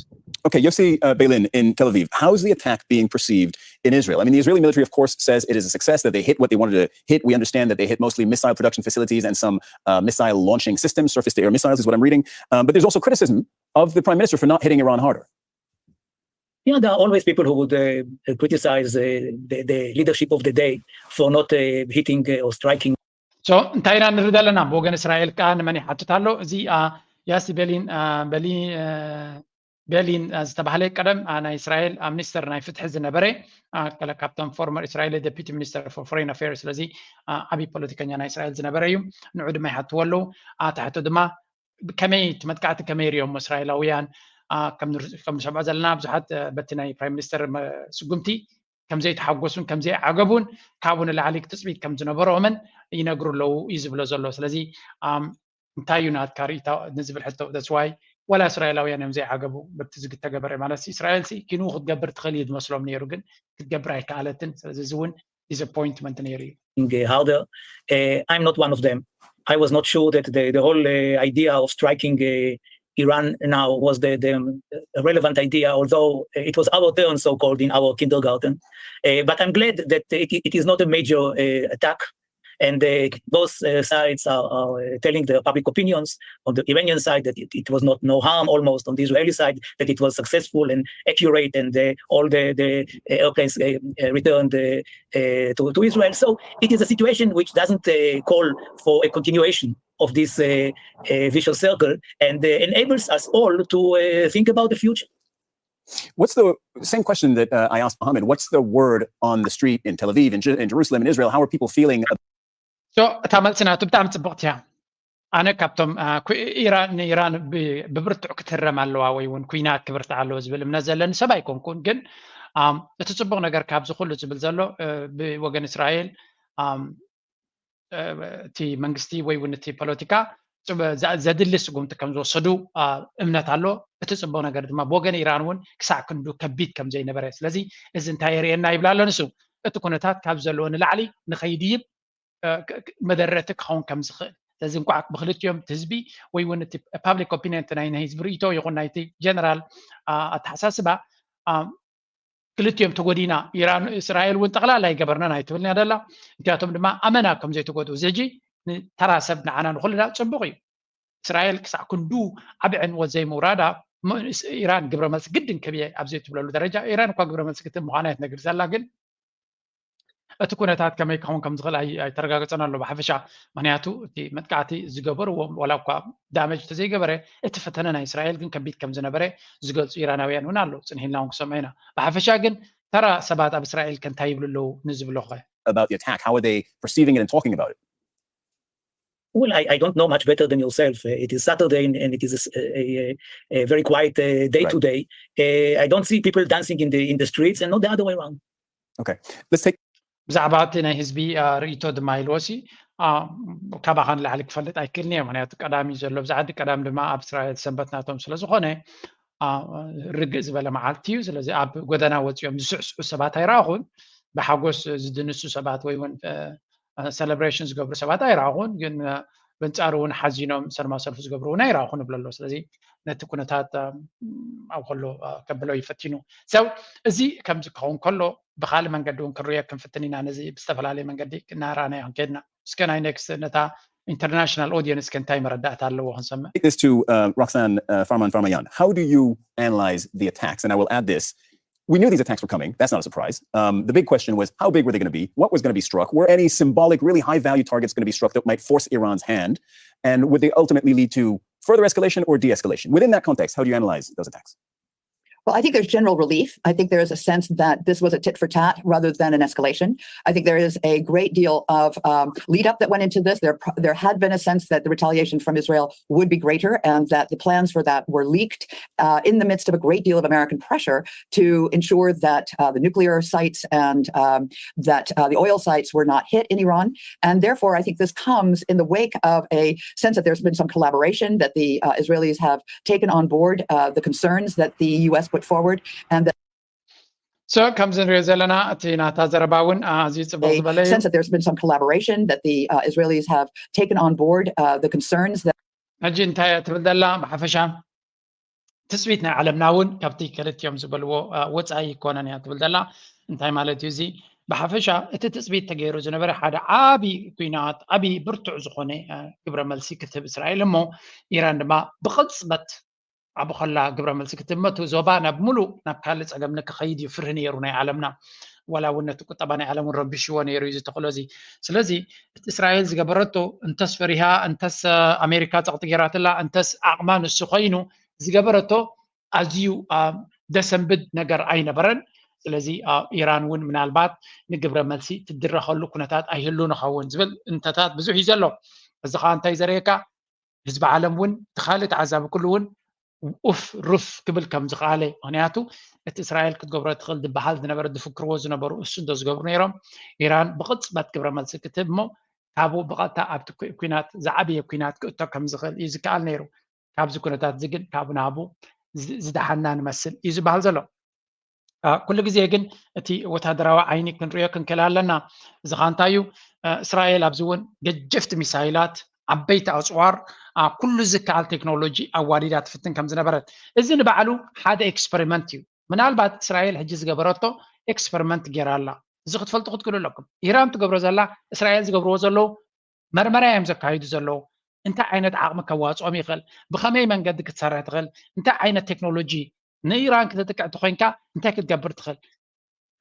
Okay, Yossi uh, Beilin in Tel Aviv. How is the attack being perceived in Israel? I mean, the Israeli military, of course, says it is a success, that they hit what they wanted to hit. We understand that they hit mostly missile production facilities and some uh, missile launching systems, surface to air missiles is what I'm reading. Um, but there's also criticism of the prime minister for not hitting Iran harder. Yeah, there are always people who would uh, criticize uh, the, the leadership of the day for not uh, hitting uh, or striking. So እንታይ ኢና ንርኢ ዘለና? ብወገን እስራኤል ከዓ ንመን ይሓትት ኣሎ? እዚ ያሲ ቤሊን ቤሊን ዝተባህለ ቀደም ናይ እስራኤል ሚኒስተር ናይ ፍትሒ ዝነበረ፣ ካብቶም ፎርመር እስራኤል ዴፒቲ ሚኒስተር ፎር ፎሬን ኣፌር፣ ስለዚ ዓብዪ ፖለቲከኛ ናይ እስራኤል ዝነበረ እዩ። ንዑ ድማ ይሓትዎ ኣለዉ። ኣታሕቶ ድማ ከመይ እቲ መጥቃዕቲ ከመይ ሪኦም እስራኤላውያን? ከም ንሰምዖ ዘለና ብዙሓት በቲ ናይ ፕራይም ሚኒስተር ስጉምቲ ከም ዘይተሓጎሱን ከም ዘይዓገቡን ካብኡ ንላዕሊ ትፅቢት ከም ዝነበሮምን ይነግሩ ኣለዉ እዩ ዝብሎ ዘሎ። ስለዚ እንታይ እዩ ናትካ ርእይታ ንዝብል ሕቶ? That's why ዋላ እስራኤላውያን እዮም ዘይዓገቡ በቲ ዝተገበረ። ማለት እስራኤል ሲ ኪንኡ ክትገብር ትኽእል እዩ ዝመስሎም ነይሩ፣ ግን ክትገብር ኣይከኣለትን። ስለዚ እዚ እውን disappointment ነይሩ እዩ። Harder. Uh, I'm not one of them. I was not sure that the, the whole uh, idea of striking uh, Iran now was the, the relevant idea, although it was our turn, so-called, in our kindergarten. Uh, but I'm glad that it, it is not a major uh, attack. And uh, both uh, sides are, are uh, telling their public opinions. On the Iranian side, that it, it was not no harm almost. On the Israeli side, that it was successful and accurate, and uh, all the, the uh, airplanes uh, uh, returned uh, uh, to, to Israel. So it is a situation which doesn't uh, call for a continuation of this uh, uh, vicious circle and uh, enables us all to uh, think about the future. What's the same question that uh, I asked Mohammed? What's the word on the street in Tel Aviv, in, Ju- in Jerusalem, in Israel? How are people feeling? So እታ መልሲ ናቱ ብጣዕሚ ፅብቕቲ እያ። ኣነ ካብቶም አ፣ ኩ- ኢራን ንኢራን ብ- ብብርቱዕ ክትህረም ኣለዋ ወይ እውን ኩናት ክብርትዕ ኣለዎ ዝብል እምነት ዘለኒ ሰብ ኣይኮንኩን። ግን ኣም፣ እቲ ፅቡቕ ነገር ካብዚ ኩሉ ዝብል ዘሎ እ፣ ብወገን እስራኤል ኣም፣ እ፣ እቲ መንግስቲ ወይ እውን እቲ ፖለቲካ ፅበ- ዘ- ዘድሊ ስጉምቲ ከም ዝወሰዱ አ፣ እምነት ኣሎ። እቲ ፅቡቕ ነገር ድማ ብወገን ኢራን እውን ክሳዕ ክንዱ ከቢድ ከም ዘይነበረ፣ ስለዚ እዚ እንታይ የርእየና ይብል ኣሎ ንሱ። እቲ ኩነታት ካብ ዘለዎ ንላዕሊ ንኸይድይብ እ፣ ክ- ክ- መደረቲ ክኸውን ከም ዝኽእል፣ ስለዚ እንኳዕ ብክልቲኦም እቲ ህዝቢ ወይ እውን እቲ ፓብሊክ ኦፒኒየን እቲ ናይ ናይ ህዝቢ ርእይቶ ይኹን ናይቲ ጀነራል አ፣ ኣተሓሳስባ አ፣ ክልቲኦም ተጎዲና፣ ኢራን እስራኤል እውን ጠቕላላ ኣይገበርናን ኣይትብልን እያ ደላ። እቲኣቶም ድማ ኣመና ከም ዘይተጎድኡ፣ እዚ ሕጂ ንተራ ሰብ ንዓና ንኹልና ፅቡቕ እዩ። እስራኤል ክሳዕ ክንዱ ዓቢ ዕንወት ዘይምውራዳ ም- ኢራን ግብረ መልሲ ግድን ክብየ ኣብ ዘይትብለሉ ደረጃ፣ ኢራን እኳ ግብረ መልሲ ክትህብ ምዃና እያ ትነግር ዘላ። ግን እቲ ኩነታት ከመይ ክኸውን ከም ዝኽእል ኣይ- ኣይተረጋገፀን ኣሎ ብሓፈሻ። ምክንያቱ እቲ መጥቃዕቲ ዝገበርዎ ዋላ እኳ ዳመጅ ተዘይገበረ፣ እቲ ፈተነ ናይ እስራኤል ግን ከቢድ ከም ዝነበረ ዝገልፁ ኢራናውያን እውን ኣለዉ። ፅንሒልና እውን ክሰምዖ ኢና። ብሓፈሻ ግን ተራ ሰባት ኣብ እስራኤል ከ እንታይ ይብሉ ኣለዉ ንዝብሎ ኸ? About the attack? How are they perceiving it and talking about it? Well, I, I don't know much better than yourself. Uh, it is Saturday and, and it is a, s- a- a- a very quiet uh, day Right. today. Uh, I don't see people dancing in the in the streets and not the other way around. Okay, let's take ብዛዕባ እቲ ናይ ህዝቢ አ፣ ርእይቶ ድማ ኢልዎ ሲ አ፣ ካባኻ ንላዕሊ ክፈልጥ ኣይክእልን እየ። ምክንያቱ ቀዳሚ ዘሎ ኣብዚ ዓዲ ቀዳም ድማ ኣብ እስራኤል ሰንበት ናቶም ስለ ዝኾነ አ፣ ርግእ ዝበለ መዓልቲ እዩ። ስለዚ ኣብ ጎደና ወፂኦም ዝስዕስዑ ሰባት ኣይረኣኹን። ብሓጎስ ዝድንሱ ሰባት ወይ እውን ሰለብሬሽን ዝገብሩ ሰባት ኣይረኣኹን። ግን አ፣ በንፃሩ እውን ሓዚኖም ሰለማ ሰልፊ ዝገብሩ እውን ኣይረኣኹን ይብሎ ኣሎ። ስለዚ ነቲ ኩነታት አ፣ ኣብ ከሎ አ፣ ከብሎ ይፈቲኑ ሰብ እዚ ከምዚ ክኸውን ከሎ ብካልእ መንገዲ እውን ክንሪኦ ክንፍትን ኢና። ነዚ ብዝተፈላለየ መንገዲ እናረኣናዮ ክንከድና እስከ ናይ ኔክስት ነታ ኢንተርናሽናል ኦዲየንስ ከ እንታይ መረዳእታ ኣለዎ ክንሰምዕ። Take this to uh, Roxanne uh, Farman Farmayan. How do you analyze the attacks? And I will add this. We knew these attacks were coming. That's not a surprise. Um, the big question was how big were they going to be? What was going to be struck? Were any symbolic, really high value targets going to be struck that might force Iran's hand? And would they ultimately lead to further escalation or de escalation? Within that context, how do you analyze those attacks? Well, I think there's general relief. I think there is a sense that this was a tit for tat rather than an escalation. I think there is a great deal of um, lead up that went into this. There, there had been a sense that the retaliation from Israel would be greater and that the plans for that were leaked uh, in the midst of a great deal of American pressure to ensure that uh, the nuclear sites and um, that uh, the oil sites were not hit in Iran. And therefore, I think this comes in the wake of a sense that there's been some collaboration, that the uh, Israelis have taken on board uh, the concerns that the U S put forward and that so ከምዚ ንሪኦ ዘለና እቲ ናታ ዘረባ እውን ኣዝዩ ፅቡቅ ዝበለ እዩ። Sense that there's been some collaboration, that the uh, Israelis have taken on board uh, the concerns that ሕጂ እንታይ እያ ትብል ዘላ ብሓፈሻ ትፅቢት ናይ ዓለምና እውን ካብቲ ክልቲኦም ዝበልዎ አ፣ ወፃኢ ይኮነን እያ ትብል ዘላ። እንታይ ማለት እዩ እዚ? ብሓፈሻ እቲ ትፅቢት ተገይሩ ዝነበረ ሓደ ዓቢ ኩናት ዓቢ ብርቱዕ ዝኾነ አ፣ ግብረ መልሲ ክትህብ እስራኤል እሞ ኢራን ድማ ብቕፅበት ኣብ ከላ ግብረ መልሲ ክትህብ እሞ እቲ ዞባ ናብ ሙሉእ ናብ ካልእ ፀገም ንክኸይድ እዩ ፍርሂ ነይሩ ናይ ዓለምና። ዋላ እውን ነቲ ቁጠባ ናይ ዓለም እውን ረቢሽዎ ነይሩ እዩ ዝተኽእሎ እዚ። ስለዚ እቲ እስራኤል ዝገበረቶ እንተስ ፈሪሃ እንተስ አ፣ ኣሜሪካ ፀቕጢ ገይራትላ እንተስ ዓቕማ ንሱ ኮይኑ ዝገበረቶ ኣዝዩ አ፣ ደሰንብድ ነገር ኣይነበረን። ስለዚ አ፣ ኢራን እውን ምናልባት ንግብረ መልሲ ትድረኸሉ ኩነታት ኣይህሉ ንኸውን ዝብል እንተታት ብዙሕ እዩ ዘሎ። እዚ ከዓ እንታይ ዘርእየካ ህዝቢ ዓለም እውን እቲ ካልእ ተዓዛቢ ኩሉ እውን ኡፍ ሩፍ ክብል ከም ዝኽኣለ። ምክንያቱ እቲ እስራኤል ክትገብሮ ትኽእል ዝበሃል ዝነበረ ዝፍክርዎ ዝነበሩ እሱ እንተ ዝገብሩ ነይሮም ኢራን ብቕፅበት ግብረ መልሲ ክትህብ እሞ ካብኡ ብቐጥታ ኣብቲ ኩ- ኩናት ዝዓበየ ኩናት ክእቶ ከም ዝኽእል እዩ ዝከኣል ነይሩ። ካብዚ ኩነታት እዚ ግን ካብ ናብኡ ዝ- ዝደሓና ንመስል እዩ ዝበሃል ዘሎ። አ፣ ኩሉ ግዜ ግን እቲ ወታደራዊ ዓይኒ ክንሪኦ ክንክእል ኣለና። እዚ ኸ እንታይ እዩ? አ፣ እስራኤል ኣብዚ እውን ገጀፍቲ ሚሳይላት ዓበይቲ ኣፅዋር አ፣ ኩሉ ዝከኣል ቴክኖሎጂ ኣዋዲዳ ትፍትን ከም ዝነበረት እዚ ንባዕሉ ሓደ ኤክስፐሪመንት እዩ። ምናልባት እስራኤል ሕጂ ዝገበረቶ ኤክስፐሪመንት ገይራ ኣላ። እዚ ክትፈልጡ ክትክእሉ ኣለኩም። ኢራን ትገብሮ ዘላ እስራኤል ዝገብርዎ ዘለዉ መርመራ እዮም ዘካይዱ ዘለዉ። እንታይ ዓይነት ዓቕሚ ከዋፅኦም ይኽእል፣ ብኸመይ መንገዲ ክትሰርሕ ትኽእል፣ እንታይ ዓይነት ቴክኖሎጂ ንኢራን ክተጥቅዕ ተኮይንካ እንታይ ክትገብር ትኽእል።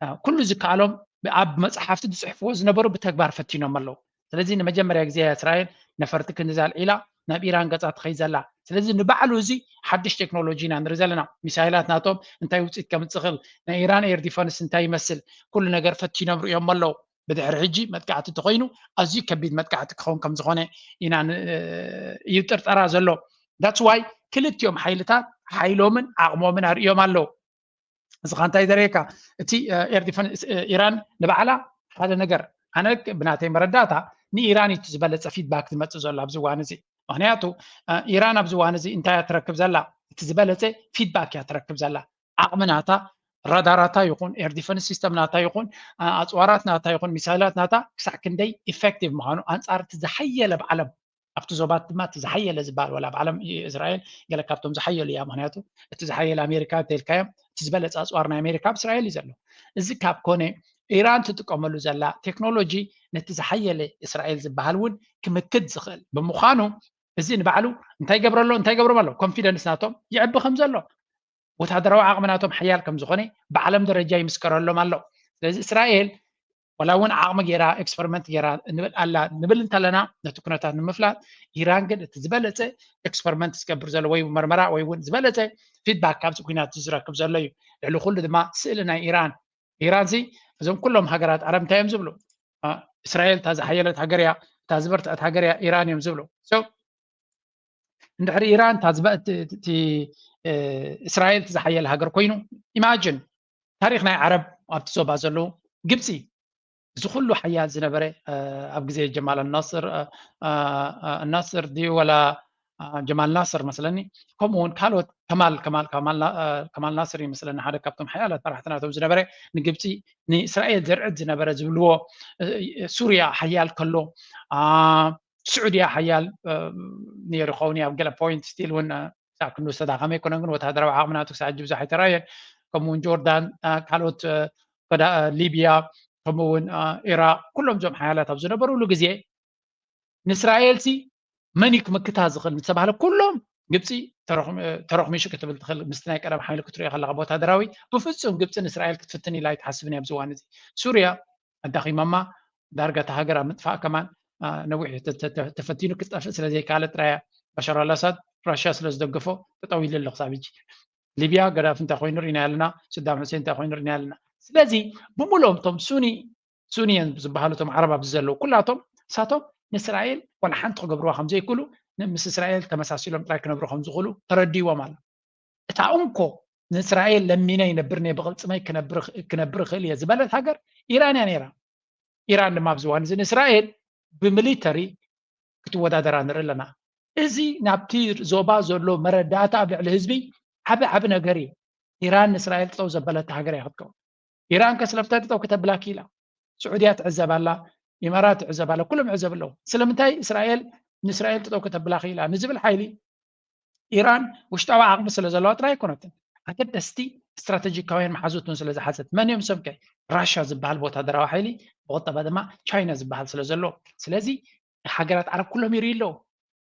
አ፣ ኩሉ ዝከኣሎም ኣብ መፅሓፍቲ ዝፅሕፍዎ ዝነበሩ ብተግባር ፈቲኖም ኣለዉ። ስለዚ ንመጀመርያ ግዜ እስራኤል ነፈርቲ ክንዲ ኣልዒላ ናብ ኢራን ገፃ ትኸይድ ዘላ። ስለዚ ንባዕሉ እዚ ሓድሽ ቴክኖሎጂ ኢና ንርኢ ዘለና። ሚሳይላት ናቶም እንታይ ውፅኢት ከምፅእ ይኽእል፣ ናይ ኢራን ኤር ዲፈንስ እንታይ ይመስል፣ ኩሉ ነገር ፈቲኖም ርእዮም ኣለዉ። ብድሕሪ ሕጂ መጥቃዕቲ ተኮይኑ ኣዝዩ ከቢድ መጥቃዕቲ ክኸውን ከም ዝኾነ ኢና ን- እዩ ጥርጠራ ዘሎ። That's why ክልቲኦም ሓይልታት ሓይሎምን ዓቕሞምን ኣርእዮም ኣለዉ። እዚ ኻ እንታይ ዘርእየካ? እቲ ኤር ዲፈንስ ኢራን ንባዕላ ሓደ ነገር፣ ኣነ ብናተይ መረዳእታ ንኢራን እዩ ዝበለፀ ፊድባክ ዝመፅእ ዘሎ ኣብዚ እዋን እዚ። ምክንያቱ ኢራን ኣብዚ እዋን እዚ እንታይ እያ ትረክብ ዘላ? እቲ ዝበለፀ ፊድባክ እያ ትረክብ ዘላ። ዓቕሚ ናታ፣ ራዳራታ ይኹን ኤር ዲፈንስ ሲስተም ናታ ይኹን ኣፅዋራት ናታ ይኹን ሚሳይላት ናታ ክሳዕ ክንደይ ኢፌክቲቭ ምዃኑ ኣንፃር እቲ ዝሓየለ ብዓለም ኣብቲ ዞባት ድማ እቲ ዝሓየለ ዝበሃል ወላ ኣብ ዓለም እስራኤል ገለ ካብቶም ዝሓየሉ እያ። ምክንያቱ እቲ ዝሓየለ ኣሜሪካ እንተልካዮም እቲ ዝበለፀ ኣፅዋር ናይ ኣሜሪካ ኣብ እስራኤል እዩ ዘሎ። እዚ ካብ ኮነ ኢራን ትጥቀመሉ ዘላ ቴክኖሎጂ ነቲ ዝሓየለ እስራኤል ዝበሃል እውን ክምክት ዝኽእል ብምዃኑ እዚ ንባዕሉ እንታይ ይገብረሎ እንታይ ይገብሮም ኣሎ ኮንፊደንስ ናቶም ይዕቢ ከም ዘሎ ወታደራዊ ዓቕሚ ናቶም ሓያል ከም ዝኾነ ብዓለም ደረጃ ይምስከረሎም ኣሎ። ስለዚ እስራኤል ወላ እውን ዓቕሚ ገይራ ኤክስፐሪመንት ገይራ ንብል ኣላ ንብል እንተለና ነቲ ኩነታት ንምፍላጥ ኢራን ግን እቲ ዝበለፀ ኤክስፐሪመንት ዝገብር ዘሎ ወይ መርመራ ወይ እውን ዝበለፀ ፊድባክ ካብዚ ኩናት ዝረክብ ዘሎ እዩ። ልዕሊ ኩሉ ድማ ስእሊ ናይ ኢራን ኢራን ዚ እዞም ኩሎም ሃገራት ዓረብ እንታይ እዮም ዝብሉ? እስራኤል እታ ዝሓየለት ሃገር እያ፣ እታ ዝበርትዐት ሃገር እያ ኢራን እዮም ዝብሉ። እንድሕሪ ኢራን እስራኤል ዝሓየለ ሃገር ኮይኑ ኢማጅን ታሪክ ናይ ዓረብ ኣብቲ ዞባ ዘለዉ ግብፂ እዚ ኩሉ ሓያል ዝነበረ ኣብ ግዜ ጀማል ናስር ናስር ድዩ ወላ ጀማል ናስር መስለኒ ከምኡ እውን ካልኦት ከማል ከማል ናስር እዩ መስለኒ ሓደ ካብቶም ሓያላት መራሕቲ ናቶም ዝነበረ ንግብፂ ንእስራኤል ዘርዕድ ዝነበረ ዝብልዎ ሱርያ ሓያል ከሎ ስዑድያ ሓያል ነይሩ ኸውን ኣብ ገለ ፖይንት ስቲል እውን ክሳብ ክንዲ ዝተዳኸመ ኣይኮነን ግን ወታደራዊ ዓቕሚ ናቱ ክሳብ ሕጂ ብዙሕ ኣይተራእየን ከምኡ እውን ጆርዳን ካልኦት ሊብያ ከምኡ እውን ኢራቅ ኩሎም እዞም ሓያላት ኣብ ዝነበሩሉ ግዜ ንእስራኤል ሲ መን እዩ ክምክታ ዝኽእል ዝተባህለ ኩሎም ግብፂ ተረኽሚሹ ክትብል ትኽእል ምስቲ ናይ ቀደም ሓይሊ ክትሪኦ ከለካ ወታደራዊ ብፍፁም ግብፂ ንእስራኤል ክትፍትን ኢላ ኣይትሓስብን እያ ኣብዚ እዋን እዚ ሱርያ ኣዳኺማማ ዳርጋ እታ ሃገር ኣብ ምጥፋእ ከማን ነዊሕ ተፈቲኑ ክጠፍእ ስለ ዘይከኣለ ጥራይ ባሻር ኣልኣሳድ ራሽያ ስለ ዝደገፎ ጠጠው ኢሉ ኣሎ ክሳብ ሕጂ ሊብያ ገዳፊ እንታይ ኮይኑ ርኢና ኣለና ስዳም ሕሴን እንታይ ኮይኑ ርኢና ኣለና ስለዚ ብምሉኦም እቶም ሱኒ ሱኒየን ዝበሃሉ እቶም ዓረብ ኣብዚ ዘለዉ ኩላቶም እሳቶም ንእስራኤል ዋላ ሓንቲ ክገብርዋ ከም ዘይክእሉ ምስ እስራኤል ተመሳሲሎም ጥራይ ክነብሩ ከም ዝኽእሉ ተረዲዎም ኣሎ እታ እንኮ ንእስራኤል ለሚነ ይነብር ነ ብቕልፅመይ ክነብር እኽእል እየ ዝበለት ሃገር ኢራን እያ ነይራ ኢራን ድማ ኣብዚ እዋን እዚ ንእስራኤል ብሚሊተሪ ክትወዳደራ ንርኢ ኣለና እዚ ናብቲ ዞባ ዘሎ መረዳእታ ኣብ ልዕሊ ህዝቢ ዓቢ ዓቢ ነገር እዩ ኢራን ንእስራኤል ጠው ዘበለታ ሃገር እያ ክትከውን ኢራን ከስለፍታ ጠው ከተብላ ክኢላ ስዑድያ ትዕዘብ ኣላ ኢማራት ትዕዘብ ኣላ ኩሎም ይዕዘብ ኣለዉ ስለምንታይ እስራኤል ንእስራኤል ጠው ከተብላ ክኢላ ንዝብል ሓይሊ ኢራን ውሽጣዊ ዓቕሚ ስለ ዘለዋ ጥራይ ኣይኮነትን ኣገደስቲ ስትራተጂካውያን መሓዙትን ስለ ዝሓዘት መን እዮም ሰብከ ራሻ ዝበሃል ወታደራዊ ሓይሊ ብቁጠባ ድማ ቻይና ዝበሃል ስለ ዘሎ ስለዚ ሃገራት ዓረብ ኩሎም ይርኢ ኣለዉ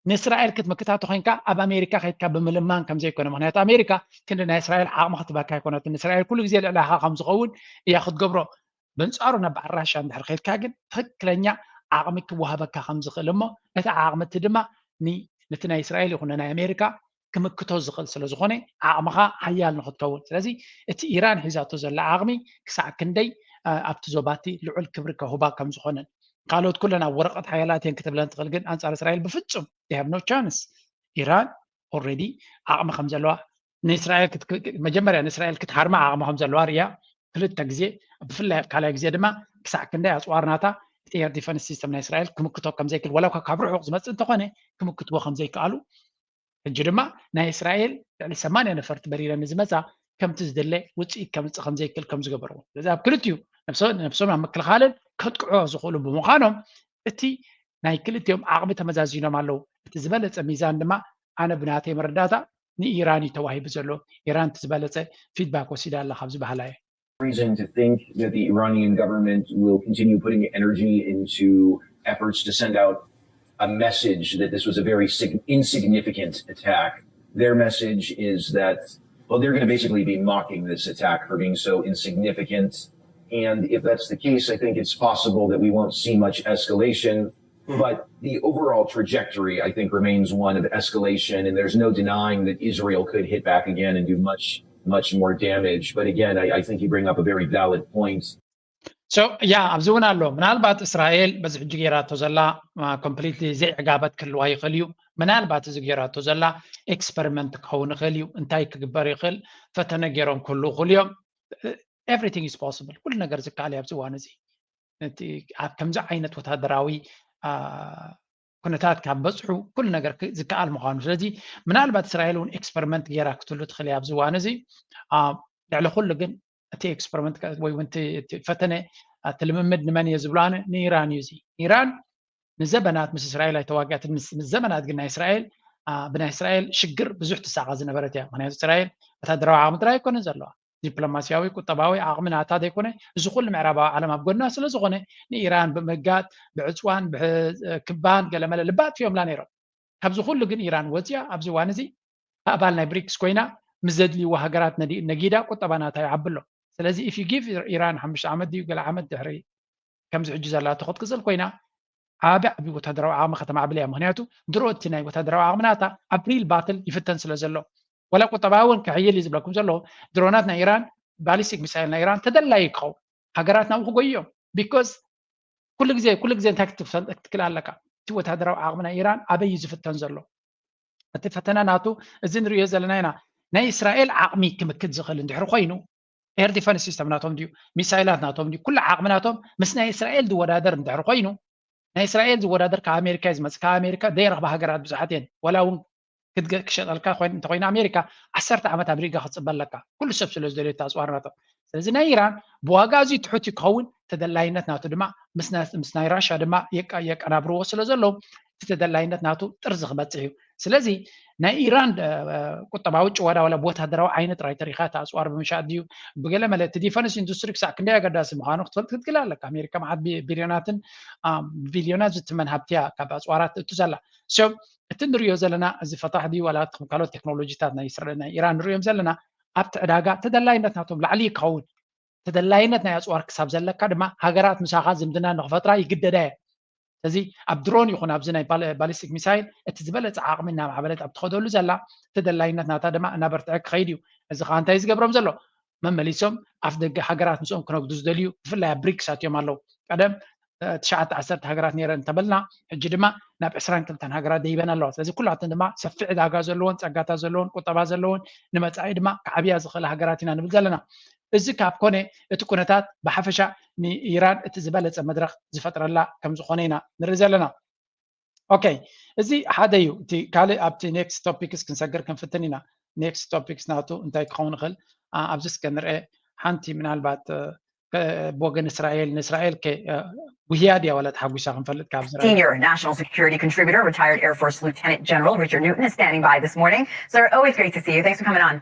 ንእስራኤል ክትምክታ ተኮይንካ ኣብ ኣሜሪካ ከይድካ ብምልማን ከም ዘይኮነ ምክንያቱ ኣሜሪካ ክንዲ ናይ እስራኤል ዓቕሚ ክትበካ ኣይኮነትን እስራኤል ኩሉ ግዜ ልዕላኻ ከም ዝኸውን እያ ክትገብሮ በንጻሩ ናብ በዓል ራሻ እንድሕር ከድካ ግን ትኽክለኛ ዓቕሚ ክወሃበካ ከም ዝኽእል እሞ እቲ ዓቕሚ እቲ ድማ ነቲ ናይ እስራኤል ይኹን ናይ ኣሜሪካ ክምክቶ ዝኽእል ስለ ዝኾነ ዓቕምኻ ሓያል ንኽትከውን ስለዚ እቲ ኢራን ሒዛቶ ዘላ ዓቕሚ ክሳዕ ክንደይ ኣብቲ ዞባቲ ልዑል ክብሪ ከሁባ ከም ዝኾነን ካልኦት ኩለን ኣብ ወረቐት ሓያላት እየን ክትብለን ትኽእል ግን ኣንፃር እስራኤል ብፍፁም they have no chance ኢራን already ዓቕሚ ከም ዘለዋ ንእስራኤል መጀመርያ ንእስራኤል ክትሃርማ ዓቕሚ ከም ዘለዋ ርያ ክልተ ግዜ ብፍላይ ኣብ ካልኣይ ግዜ ድማ ክሳዕ ክንደይ ኣፅዋር ናታ እቲ ኤር ዲፈንስ ሲስተም ናይ እስራኤል ክምክቶ ከም ዘይክእል ወላ ካብ ርሑቕ ዝመፅእ እንተኾነ ክምክትዎ ከም ዘይከኣሉ ሕጂ ድማ ናይ እስራኤል ልዕሊ ሰማንያ ነፈርቲ በሪረን ንዝመፃ ከምቲ ዝድለ ውፅኢት ከምፅእ ከም ዘይክእል ከም ዝገበርዎ ስለዚ ኣብ ክልቲኡ ነብሶም ኣብ ምክልኻልን ከጥቅዖ ዝኽእሉ ብምዃኖም እቲ ናይ ክልቲኦም ዓቕሚ ተመዛዚኖም ኣለዉ እቲ ዝበለፀ ሚዛን ድማ ኣነ ብናተይ መረዳእታ ንኢራን እዩ ተዋሂቡ ዘሎ ኢራን እቲ ዝበለፀ ፊድባክ ወሲዳ ኣላ ካብ ዝበሃላ እየ reason to think that the Iranian government will continue putting energy into efforts to send out a message that this was a very sig- insignificant attack. Their message is that, well, they're going to basically be mocking this attack for being so insignificant. And if that's the case, I think it's possible that we won't see much escalation. But the overall trajectory, I think, remains one of escalation, and there's no denying that Israel could hit back again and do much, much more damage. But again, I, I think you bring up a very valid point. So yeah, ኣብዚ እውን ኣሎ። ምናልባት እስራኤል በዚ ሕጂ ገይራቶ ዘላ ኮምፕሊትሊ ዘይዕጋበት ክህልዋ ይኽእል እዩ። ምናልባት እዚ ገይራቶ ዘላ ኤክስፐሪመንት ክኸውን ይኽእል እዩ። እንታይ ክግበር ይኽእል? ፈተነ ገይሮም ክህልዉ ይኽእሉ እዮም። Everything is possible። ኩሉ ነገር ዝከኣል እዩ ኣብዚ እዋን እዚ። እቲ ኣብ ከምዚ ዓይነት ወታደራዊ ኩነታት ካብ በፅሑ ኩሉ ነገር ዝከኣል ምዃኑ። ስለዚ ምናልባት እስራኤል እውን ኤክስፐሪመንት ገይራ ክትህሉ ትኽእል እያ ኣብዚ እዋን እዚ። ልዕሊ ኩሉ ግን እቲ ኤክስፐሪመንት ወይ እውን እቲ ፈተነ እቲ ልምምድ ንመን እየ ዝብሎ ኣነ ንኢራን እዩ። እዚ ኢራን ንዘበናት ምስ እስራኤል ኣይተዋግኣትን። ምስ ዘበናት ግን ናይ እስራኤል ብናይ እስራኤል ሽግር ብዙሕ ትሳቐ ዝነበረት እያ። ምክንያቱ እስራኤል ወታደራዊ ዓቕሚ ጥራይ ኣይኮነን ዘለዋ፣ ዲፕሎማሲያዊ ቁጠባዊ ዓቕሚ ናታ ዘይኮነ፣ እዚ ኩሉ ምዕራባዊ ዓለም ኣብ ጎና ስለ ዝኾነ ንኢራን ብምጋጥ ብዕፅዋን ብክባን ገለመለ ልባ ኣጥፊኦምላ ነይሮም። ካብዚ ኩሉ ግን ኢራን ወፅያ ኣብዚ እዋን እዚ ኣባል ናይ ብሪክስ ኮይና ምስ ዘድልይዎ ሃገራት ነጊዳ ቁጠባ ናታ ይዓቢ ኣሎ። ስለዚ if you give ኢራን ሓሙሽተ ዓመት ድዩ ገለ ዓመት ድሕሪ ከምዚ ሕጂ ዘላቶ ክትቅፅል ኮይና ዓቢ ዓቢ ወታደራዊ ዓቕሚ ከተማዕብል እያ። ምክንያቱ ድሮ እቲ ናይ ወታደራዊ ዓቕሚ ናታ ኣብ ሪል ባትል ይፍተን ስለ ዘሎ፣ ወላ ቁጠባዊ እውን ክሕይል እዩ ዝብለኩም ዘሎ። ድሮናት ናይ ኢራን፣ ባሊስቲክ ሚሳይል ናይ ኢራን ተደላይ ክኸውን ሃገራት ናብኡ ክጎዩ እዮም። ቢኮዝ ኩሉ ግዜ ኩሉ ግዜ እንታይ ክትክል ኣለካ? እቲ ወታደራዊ ዓቕሚ ናይ ኢራን ኣበይ እዩ ዝፍተን ዘሎ? እቲ ፈተና ናቱ እዚ ንሪኦ ዘለና ኢና። ናይ እስራኤል ዓቕሚ ክምክት ዝኽእል እንድሕር ኮይኑ ኤር ዲፈንስ ሲስተም ናቶም ድዩ፣ ሚሳይላት ናቶም ድዩ፣ ኩሉ ዓቕሚ ናቶም ምስ ናይ እስራኤል ዝወዳደር እንድሕር ኮይኑ፣ ናይ እስራኤል ዝወዳደር ካብ ኣሜሪካ እዩ ዝመፅእ። ካብ ኣሜሪካ ዘይረኽባ ሃገራት ብዙሓት እየን። ወላ እውን ክሸጠልካ እንተኮይኑ ኣሜሪካ ዓሰርተ ዓመት ኣብ ሪጋ ክትፅበ ኣለካ፣ ኩሉ ሰብ ስለ ዝደልዮ ኣፅዋር ናቶም። ስለዚ ናይ ኢራን ብዋጋ ኣዝዩ ትሑት እዩ ክኸውን፣ ተደላይነት ናቱ ድማ ምስ ናይ ራሻ ድማ የቀናብርዎ ስለ ዘለዉ እቲ ተደላይነት ናቱ ጥርዚ ክበፅሕ እዩ። ስለዚ ናይ ኢራን ቁጠባዊ ጭዋዳ ዋላ ብወታደራዊ ዓይነት ጥራይ ተሪኻ እቲ ኣፅዋር ብምሻጥ ድዩ ብገለ መለ እቲ ዲፈንስ ኢንዱስትሪ ክሳዕ ክንደይ ኣገዳሲ ምዃኑ ክትፈልጥ ክትክእል ኣለካ። ኣሜሪካ መዓት ቢልዮናትን ቢልዮናት ዝትመን ሃብቲ እያ ካብ ኣፅዋራት እቱ ዘላ። So እቲ ንሪኦ ዘለና እዚ ፈታሕ ድዩ ዋላ ካልኦት ቴክኖሎጂታት ናይ ኢራን ንሪኦም ዘለና ኣብቲ ዕዳጋ ተደላይነት ናቶም ላዕሊ ክኸውን፣ ተደላይነት ናይ ኣፅዋር ክሳብ ዘለካ ድማ ሃገራት ምሳኻ ዝምድና ንክፈጥራ ይግደዳ እየ። ስለዚ ኣብ ድሮን ይኹን ኣብዚ ናይ ባሊስቲክ ሚሳይል እቲ ዝበለፀ ዓቕሚ እናማዕበለት ኣብ ትኸደሉ ዘላ ተደላይነት ናታ ድማ እናበርትዐ ክኸይድ እዩ። እዚ ከዓ እንታይ ዝገብሮም ዘሎ? መመሊሶም ኣፍ ደገ ሃገራት ምስኦም ክነግዱ ዝደልዩ ብፍላይ ኣብ ብሪክስ ኣትዮም ኣለዉ። ቀደም ትሽዓተ ዓሰርተ ሃገራት ነይረን እንተበልና ሕጂ ድማ ናብ ዕስራን ክልተን ሃገራት ደይበን ኣለዋ። ስለዚ ኩላተን ድማ ሰፊሕ ዕዳጋ ዘለዎን ፀጋታት ዘለዎን ቁጠባ ዘለዎን ንመፃኢ ድማ ክዓብያ ዝኽእላ ሃገራት ኢና ንብል ዘለና። እዚ ካብ ኮነ እቲ ኩነታት ብሓፈሻ ንኢራን እቲ ዝበለፀ መድረኽ ዝፈጥረላ ከም ዝኾነ ኢና ንርኢ ዘለና። ኦኬ፣ እዚ ሓደ እዩ። እቲ ካልእ ኣብቲ ኔክስት ቶፒክስ ክንሰግር ክንፍትን ኢና። ኔክስት ቶፒክስ ናቱ እንታይ ክኸውን ይኽእል ኣብዚ እስከ ንርአ። ሓንቲ ምናልባት ብወገን እስራኤል ንእስራኤል ከ ጉህያ ድያ ዋላ ተሓጒሳ ክንፈልጥ ካብ እስራኤል። Senior national security contributor, retired Air Force Lieutenant General Richard Newton is standing by this morning. Sir, always great to see you. Thanks for coming on.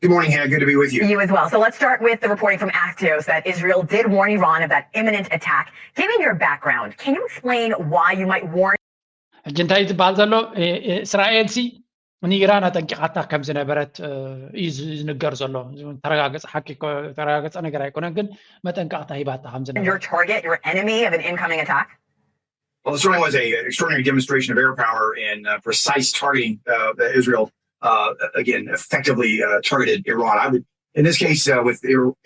Good morning, Hannah. Good to be with you. You as well. So let's start with the reporting from Axios that Israel did warn Iran of that imminent attack. Given your background, can you explain why you might warn? ሕጂ እንታይ ዝበሃል ዘሎ? እስራኤል ሲ ንኢራን ኣጠንቂቓታ ከም ዝነበረት እዩ ዝንገር ዘሎ። ተረጋገፀ ሓቂ ተረጋገፀ ነገር ኣይኮነን፣ ግን መጠንቀቕታ ሂባታ ከም ዝነበረ። Your target, your enemy of an incoming attack? Well, it certainly was a extraordinary demonstration of air power and uh, precise targeting uh, that Israel uh, again effectively uh, targeted Iran. I would, in this case, uh, with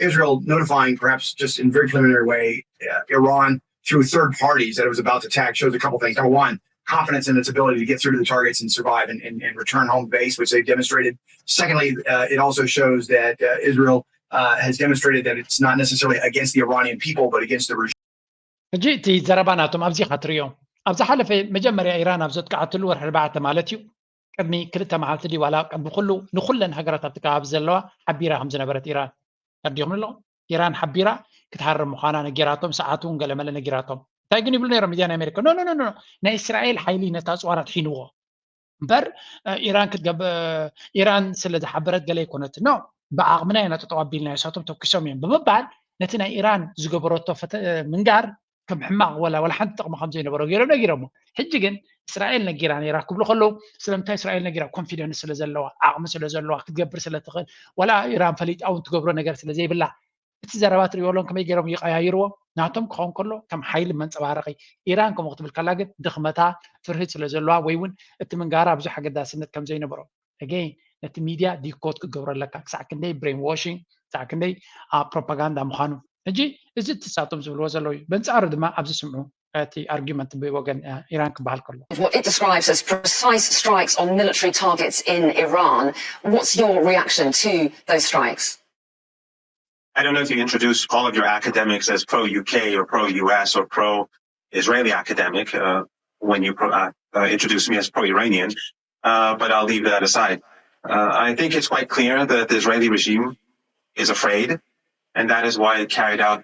Israel notifying, perhaps just in a very preliminary way, uh, Iran through third parties that it was about to attack shows a couple things. Number one, confidence in its ability to get through to the targets and survive and, and, and return home base, which they've demonstrated. Secondly, uh, it also shows that uh, Israel uh, has demonstrated that it's not necessarily against the Iranian people, but against the regime. ሕጂ እቲ ዘረባ ናቶም ኣብዚ ኢኻ ትርእዮ። ኣብ ዝሓለፈ መጀመርያ ኢራን ኣብ ዘጥቃዓትሉ ወርሒ ኣርባዕተ ማለት እዩ፣ ቅድሚ ክልተ መዓልቲ ድዩ ዋላ ቅድሚ ኩሉ ንኩለን ሃገራት ኣብቲ ከባቢ ዘለዋ ሓቢራ ከም ዝነበረት ኢራን ተረዲኹም ኣለኹም። ኢራን ሓቢራ ክትሃርም ምዃና ነጊራቶም፣ ሰዓቱ እውን ገለመለ ነጊራቶም። እንታይ ግን ይብሉ ነይሮም ሚድያ ናይ ኣሜሪካ? ኖ ኖ ኖ፣ ናይ እስራኤል ሓይሊ ነታ ኣፅዋር ኣድሒንዎ እምበር ኢራን ክትገብ ኢራን ስለ ዝሓበረት ገለ ኣይኮነትን። ኖ፣ ብዓቕምና ኢና ጠጠው ኣቢልና፣ ንሳቶም ተኩሶም እዮም ብምባል ነቲ ናይ ኢራን ዝገበረቶ ምንጋር ከም ሕማቕ ወላ ወላ ሓንቲ ጥቕሚ ከም ዘይነበሮ ገይሮም ነጊሮሞ። ሕጂ ግን እስራኤል ነጊራ ነይራ ክብሉ ከለዉ ስለምንታይ እስራኤል ነጊራ? ኮንፊደንስ ስለ ዘለዋ፣ ዓቕሚ ስለ ዘለዋ፣ ክትገብር ስለ ትኽእል፣ ወላ ኢራን ፈሊጣ እውን ትገብሮ ነገር ስለ ዘይብላ። እቲ ዘረባ ትሪእዎ ኣለኹም ከመይ ገይሮም ይቀያይርዎ? ናቶም ክኸውን ከሎ ከም ሓይሊ መንፀባረቂ፣ ኢራን ከምኡ ክትብል ከላ ግን ድኽመታ፣ ፍርህት ስለ ዘለዋ ወይ እውን እቲ ምንጋራ ብዙሕ ኣገዳስነት ከም ዘይነበሮ፣ again፣ ነቲ ሚድያ ዲኮድ ክገብሮ ኣለካ። ክሳዕ ክንደይ ብሬን ዋሽንግ፣ ክሳዕ ክንደይ ፕሮፓጋንዳ ምዃኑ። ሕጂ እዚ እቲ ንሳቶም ዝብልዎ ዘለዉ እዩ። በንፃሩ ድማ ኣብዚ ስምዑ እቲ ኣርጊመንት ብወገን ኢራን ክበሃል ከሎ። What it describes as precise strikes on military targets in Iran. What's your reaction to those strikes? I don't know if you introduce all of your academics as pro U K or pro U S or pro Israeli academic uh, when you pro, uh, uh, introduce me as pro Iranian, uh, but I'll leave that aside. Uh, I think it's quite clear that the Israeli regime is afraid, and that is why it carried out,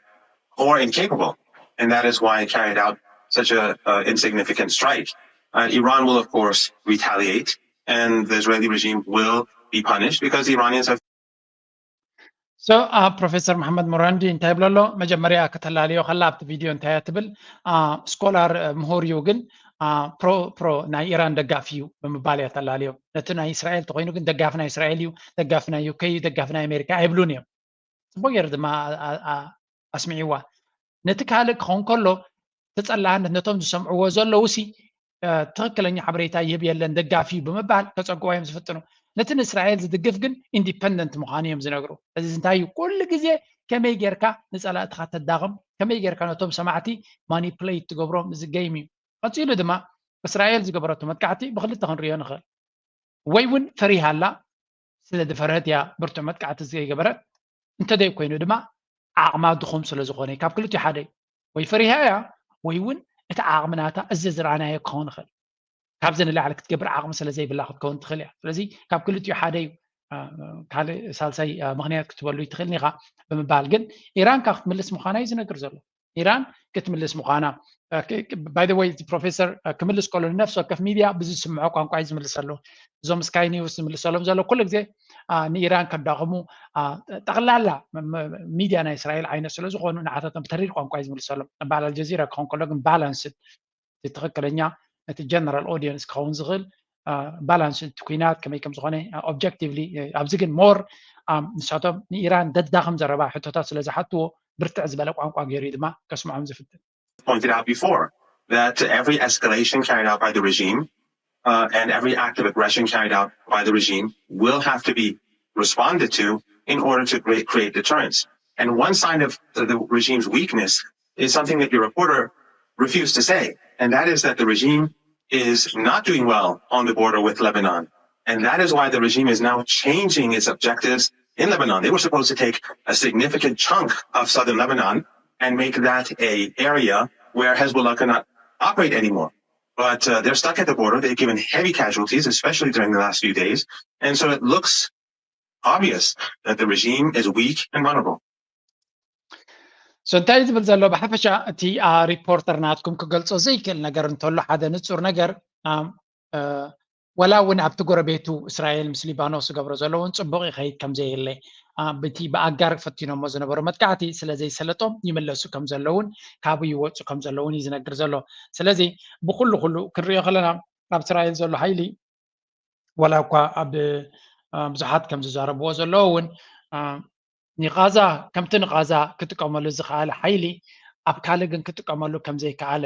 or incapable, and that is why it carried out such a uh, insignificant strike. Uh, Iran will, of course, retaliate, and the Israeli regime will be punished because the Iranians have So, ፕሮፌሰር መሓመድ ሙራንዲ እንታይ ይብሎ ኣሎ? መጀመርያ ከተላልዮ ከላ ኣብቲ ቪድዮ እንታይ እያ ትብል? ስኮላር ምሁር እዩ፣ ግን ፕሮ ፕሮ ናይ ኢራን ደጋፊ እዩ ብምባል እያ ተላልዮ። ነቲ ናይ እስራኤል ተኮይኑ ግን ደጋፊ ናይ እስራኤል እዩ፣ ደጋፊ ናይ ዩኬ እዩ፣ ደጋፊ ናይ ኣሜሪካ ኣይብሉን እዮም። ፅቡቅ ገይሩ ድማ ኣስሚዕዋ። ነቲ ካልእ ክኸውን ከሎ ተፀላእነት ነቶም ዝሰምዕዎ ዘለዉ ሲ ትኽክለኛ ሓበሬታ ይህብ የለን፣ ደጋፊ እዩ ብምባል ከፀግዋ እዮም ዝፍትኑ። ነቲ ንእስራኤል ዝድግፍ ግን ኢንዲፐንደንት ምዃኑ እዮም ዝነግሩ። እዚ እንታይ እዩ? ኩሉ ግዜ ከመይ ጌርካ ንፀላእትኻ ተዳኽም፣ ከመይ ጌርካ ነቶም ሰማዕቲ ማኒፕሌት ትገብሮም፣ እዚ ገይም እዩ። ቀፂሉ ድማ እስራኤል ዝገበረቶ መጥቃዕቲ ብክልተ ክንሪኦ ንኽእል። ወይ እውን ፈሪሃ ኣላ፣ ስለ ዝፈርሀት እያ ብርቱዕ መጥቃዕቲ ዘይገበረት። እንተደይ ኮይኑ ድማ ዓቕማ ድኹም ስለ ዝኾነ ካብ ክልቲኡ ሓደ እዩ። ወይ ፈሪሃ እያ ወይ እውን እቲ ዓቕሚ ናታ እዚ ዝረኣናዮ ክኸውን ይኽእል። ካብዚ ንላዕሊ ክትገብር ዓቕሚ ስለ ዘይብላ ክትከውን ትኽእል እያ። ስለዚ ካብ ክልቲኡ ሓደ እዩ። ካልእ ሳልሳይ ምኽንያት ክትበሉ ይትኽእል ኢኻ ብምባል ግን ኢራን ካብ ክትምልስ ምዃና እዩ ዝነግር ዘሎ። ኢራን ክትምልስ ምዃና። ባይ ወይ ፕሮፌሰር ክምልስ ከሎ ንነፍሲ ወከፍ ሚድያ ብዝስምዖ ቋንቋ እዩ ዝምልሰሉ። እዞም ስካይ ኒውስ ዝምልሰሎም ዘሎ ኩሉ ግዜ ንኢራን ከዳኽሙ ጠቕላላ ሚድያ ናይ እስራኤል ዓይነት ስለ ዝኾኑ ንዓታቶም ብተሪር ቋንቋ እዩ ዝምልሰሎም። በዓል ኣልጀዚራ ክኸውን ከሎ ግን ባላንስድ፣ ትኽክለኛ ነቲ ጀነራል ኦዲየንስ ክኸውን ዝኽእል ባላንስ እቲ ኩናት ከመይ ከም ዝኾነ ኦብጀክቲቭሊ። ኣብዚ ግን ሞር ንሳቶም ንኢራን ደዳኽም ዘረባ ሕቶታት ስለ ዝሓትዎ ብርትዕ ዝበለ ቋንቋ ገይሩ እዩ ድማ ከስምዖም ዝፍትን። pointed out before that every escalation carried out by the regime uh, and every act of aggression carried out by the regime will have to be responded to in order to create, create deterrence. And one sign of the regime's weakness is something that your reporter refused to say, and that is that the regime is not doing well on the border with Lebanon. And that is why the regime is now changing its objectives in Lebanon. They were supposed to take a significant chunk of southern Lebanon and make that a area where Hezbollah cannot operate anymore. But uh, they're stuck at the border. They've given heavy casualties, especially during the last few days. And so it looks obvious that the regime is weak and vulnerable. So እንታይ ዝብል ዘሎ ብሓፈሻ እቲ ሪፖርተር ናትኩም ክገልጾ ዘይክእል ነገር እንተሎ ሓደ ንጹር ነገር ወላ እውን ኣብቲ ጎረቤቱ እስራኤል ምስ ሊባኖስ ዝገብሮ ዘለውን ፅቡቅ ይኸይድ ከም ዘየለ ብቲ ብኣጋር ፈቲኖሞ ዝነበሩ መጥቃዕቲ ስለ ዘይሰለጦም ይምለሱ ከም ዘለውን ካብኡ ይወፁ ከም ዘለውን እዩ ዝነግር ዘሎ። ስለዚ ብኩሉ ኩሉ ክንሪኦ ከለና ኣብ እስራኤል ዘሎ ሓይሊ ወላ እኳ ኣብ ብዙሓት ከም ዝዛረብዎ ዘለዎ እውን ንቓዛ ከምቲ ንቓዛ ክጥቀመሉ ዝኸኣለ ሓይሊ ኣብ ካልእ ግን ክጥቀመሉ ከም ዘይከኣለ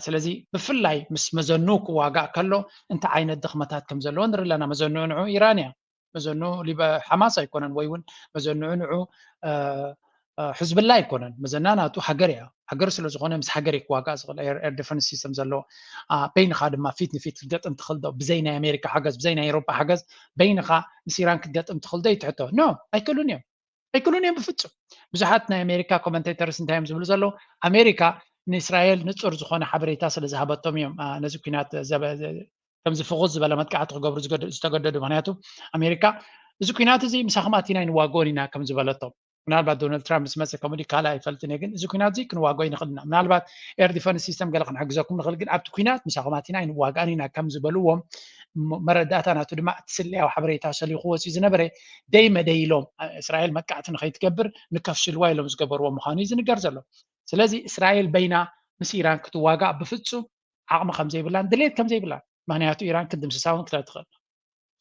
ስለዚ ብፍላይ ምስ መዘኑ ክዋጋእ ከሎ እንታይ ዓይነት ድኽመታት ከም ዘለዎ ንርኢ ኣለና። መዘንኡ ንዑ ኢራን እያ። መዘንኡ ሓማስ ኣይኮነን ወይ እውን መዘንኡ ንዑ ሕዝብላ ኣይኮነን። መዘና ናቱ ሃገር እያ። ሃገር ስለ ዝኾነ ምስ ሃገር ክዋጋእ ዝኽእል ኤር ዲፈንስ ሲስተም ዘለዎ በይንኻ ድማ ፊት ንፊት ክትገጥም ትኽእል ዶ? ብዘይ ናይ ኣሜሪካ ሓገዝ ብዘይ ናይ ኤሮፓ ሓገዝ በይንኻ ምስ ኢራን ክትገጥም ትኽእል ዶ? ይትሕቶ ኖ ኣይክእሉን እዮም። ኣይክእሉን እዮም ብፍፁም። ብዙሓት ናይ ኣሜሪካ ኮመንቴተርስ እንታይ እዮም ዝብሉ ዘለዉ? ኣሜሪካ ንእስራኤል ንፁር ዝኾነ ሓበሬታ ስለ ዝሃበቶም እዮም ነዚ ኩናት ከምዚ ፍኹስ ዝበለ መጥቃዕቲ ክገብሩ ዝተገደዱ። ምክንያቱ ኣሜሪካ እዚ ኩናት እዚ ምሳኹም ኣቲና ኣይንዋግኦን ኢና ከም ዝበለቶም። ምናልባት ዶናልድ ትራምፕ ምስ መፀ ከምኡ ድዩ ካልእ ኣይፈልጥን እየ፣ ግን እዚ ኩናት እዚ ክንዋግኦ ኣይንኽእል ኢና። ምናልባት ኤር ዲፈንስ ሲስተም ገለ ክንሕግዘኩም ንኽእል፣ ግን ኣብቲ ኩናት ምሳኹም ኣቲና ኣይንዋግኣን ኢና ከም ዝበልዎም መረዳእታ ናቱ ድማ እቲ ስለያዊ ሓበሬታ ሰሊኹ ወፂኡ ዝነበረ ደይ መደይ ኢሎም እስራኤል መጥቃዕቲ ንኸይትገብር ንከፍሽልዋ ኢሎም ዝገበርዎ ምዃኑ እዩ ዝንገር ዘሎ። ስለዚ እስራኤል በይና ምስ ኢራን ክትዋጋእ ብፍፁም ዓቕሚ ከም ዘይብላን ድሌት ከም ዘይብላን፣ ምክንያቱ ኢራን ክትድምስሳ እውን ክላ ትኽእል።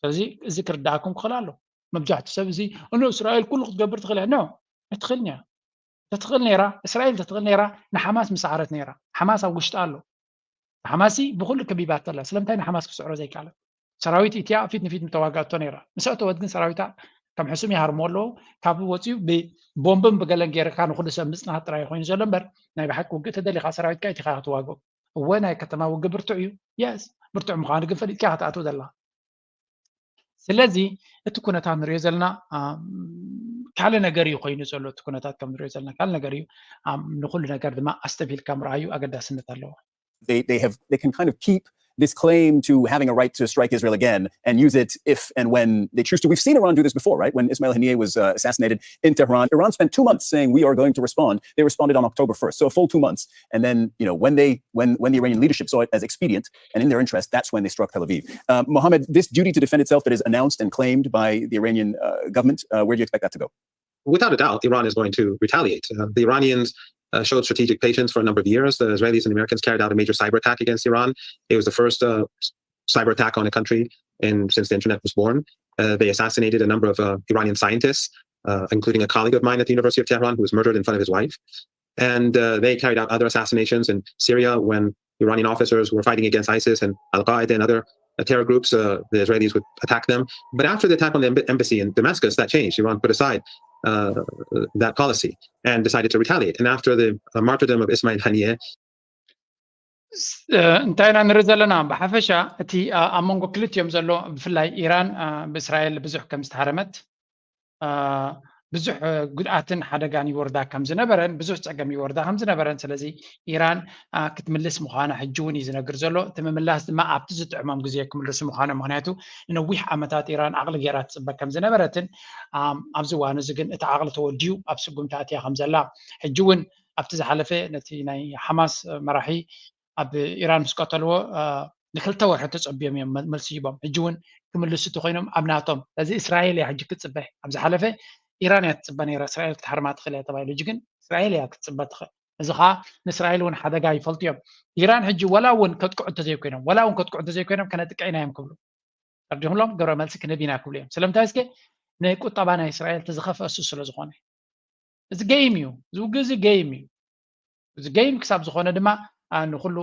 ስለዚ እዚ ክርዳእኩም ክኽእል ኣሎ። መብዛሕትኡ ሰብ እዚ እኖ እስራኤል ኩሉ ክትገብር ትኽእል እያ። ኖ ኣይትኽእልን እያ። ተትኽእል ነይራ፣ እስራኤል ተትኽእል ነይራ፣ ንሓማስ ምሰዓረት ነይራ። ሓማስ ኣብ ውሽጢ ኣሎ። ሓማሲ ብኩሉ ከቢባቶ ኣላ። ስለምንታይ ንሓማስ ክስዕሮ ዘይከኣለ? ሰራዊት ኢትያ ፊት ንፊት ምተዋጋእቶ ነይራ። ምስ ኣተወት ግን ሰራዊታ ከም ሕሱም ይሃርሞ ኣለዉ። ካብኡ ወፂኡ ብቦምብን ብገለን ገይርካ ንኩሉ ሰብ ምፅናት ጥራይ ኮይኑ ዘሎ እምበር ናይ ብሓቂ ውግእ ተደሊኻ ሰራዊትካ ኢትኻ ክትዋግኦ። እወ ናይ ከተማ ውግእ ብርቱዕ እዩ። የስ ብርቱዕ ምዃኑ ግን ፈሊጥካ ክትኣትው ዘለካ። ስለዚ እቲ ኩነታት ንሪኦ ዘለና ካልእ ነገር እዩ ኮይኑ ዘሎ። እቲ ኩነታት ከም ንሪኦ ዘለና ካልእ ነገር እዩ። ንኩሉ ነገር ድማ ኣስተብሂልካ ምርኣዩ ኣገዳስነት ኣለዎ። They they have they can kind of keep this claim to having a right to strike Israel again and use it if and when they choose to. We've seen Iran do this before, right? When Ismail Haniyeh was uh, assassinated in Tehran, Iran spent two months saying we are going to respond. They responded on October first, so a full two months. And then, you know, when they when when the Iranian leadership saw it as expedient and in their interest, that's when they struck Tel Aviv. Uh, Mohammed, this duty to defend itself that is announced and claimed by the Iranian uh, government, uh, where do you expect that to go? Without a doubt, Iran is going to retaliate. Uh, the Iranians uh, showed strategic patience for a number of years. The Israelis and Americans carried out a major cyber attack against Iran. It was the first uh, cyber attack on a country in, since the internet was born. Uh, they assassinated a number of uh, Iranian scientists, uh, including a colleague of mine at the University of Tehran who was murdered in front of his wife. And uh, they carried out other assassinations in Syria when Iranian officers were fighting against ISIS and Al Qaeda and other uh, terror groups. Uh, the Israelis would attack them. But after the attack on the embassy in Damascus, that changed. Iran put aside uh, that policy and decided to retaliate. And after the uh, martyrdom of Ismail Haniyeh, እንታይ ኢና ንርኢ ዘለና? ብሓፈሻ እቲ ኣብ መንጎ ክልቲኦም ዘሎ ብፍላይ ኢራን ብእስራኤል ብዙሕ ከም ዝተሃረመት ብዙሕ ጉድኣትን ሓደጋን ይወርዳ ከም ዝነበረን ብዙሕ ፀገም ይወርዳ ከም ዝነበረን ስለዚ ኢራን ክትምልስ ምዃና ሕጂ እውን እዩ ዝነግር ዘሎ። እቲ ምምላስ ድማ ኣብቲ ዝጥዕሞም ግዜ ክምልሱ ምዃኖም ምክንያቱ ንነዊሕ ዓመታት ኢራን ዓቕሊ ገይራ ትፅበ ከም ዝነበረትን ኣብዚ እዋን እዚ ግን እቲ ዓቕሊ ተወዲኡ ኣብ ስጉምቲ ኣትያ ከም ዘላ ሕጂ እውን ኣብቲ ዝሓለፈ ነቲ ናይ ሓማስ መራሒ ኣብ ኢራን ምስ ቀተልዎ ንክልተ ወርሒ ተፀቢዮም እዮም መልሲ ሂቦም። ሕጂ እውን ክምልሱ እንተኮይኖም ኣብ ናቶም እዚ እስራኤል እያ ሕጂ ክትፅበ። ኣብ ዝሓለፈ ኢራን እያ ትፅበ ነይራ እስራኤል ክትሃርማ ትኽእል እያ ተባሂሉ። ሕጂ ግን እስራኤል እያ ክትፅበ ትኽእል። እዚ ከዓ ንእስራኤል እውን ሓደጋ ይፈልጡ እዮም። ኢራን ሕጂ ወላ እውን ከጥቅዑ እንተዘይኮይኖም ወላ እውን ከጥቅዑ እንተዘይኮይኖም ከነጥቀ ኢና እዮም ክብሉ ተርዲኹሎም ግብረ መልሲ ክንህብ ኢና ክብሉ እዮም። ስለምንታይ እስከ ንቁጠባ ናይ እስራኤል ተዝኸፍአ እሱ ስለ ዝኾነ እዚ game እዩ። እዚ ውግእ እዚ game እዩ። እዚ game ክሳብ ዝኾነ ድማ ንኩሉ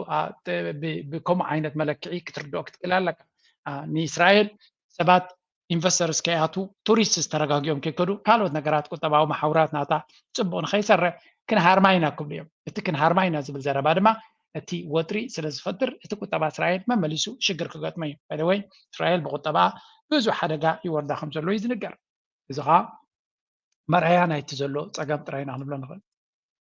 ብከምኡ ዓይነት መለክዒ ክትርድኦ ክትክእል ኣለካ። ንእስራኤል ሰባት investors ከይኣቱ tourists ተረጋጊኦም ከይከዱ ካልኦት ነገራት ቁጠባዊ መሓውራት ናታ ፅቡቕ ንኸይሰርሕ ክንሃርማ ኢና ክብሉ እዮም። እቲ ክንሃርማ ኢና ዝብል ዘረባ ድማ እቲ ወጥሪ ስለ ዝፈጥር እቲ ቁጠባ እስራኤል መመሊሱ ሽግር ክገጥሞ እዩ። By the way እስራኤል ብቁጠባ ብዙሕ ሓደጋ ይወርዳ ከም ዘሎ እዩ ዝንገር። እዚ ከዓ መርኣያ ናይቲ ዘሎ ፀገም ጥራይ ኢና ክንብሎ ንኽእል።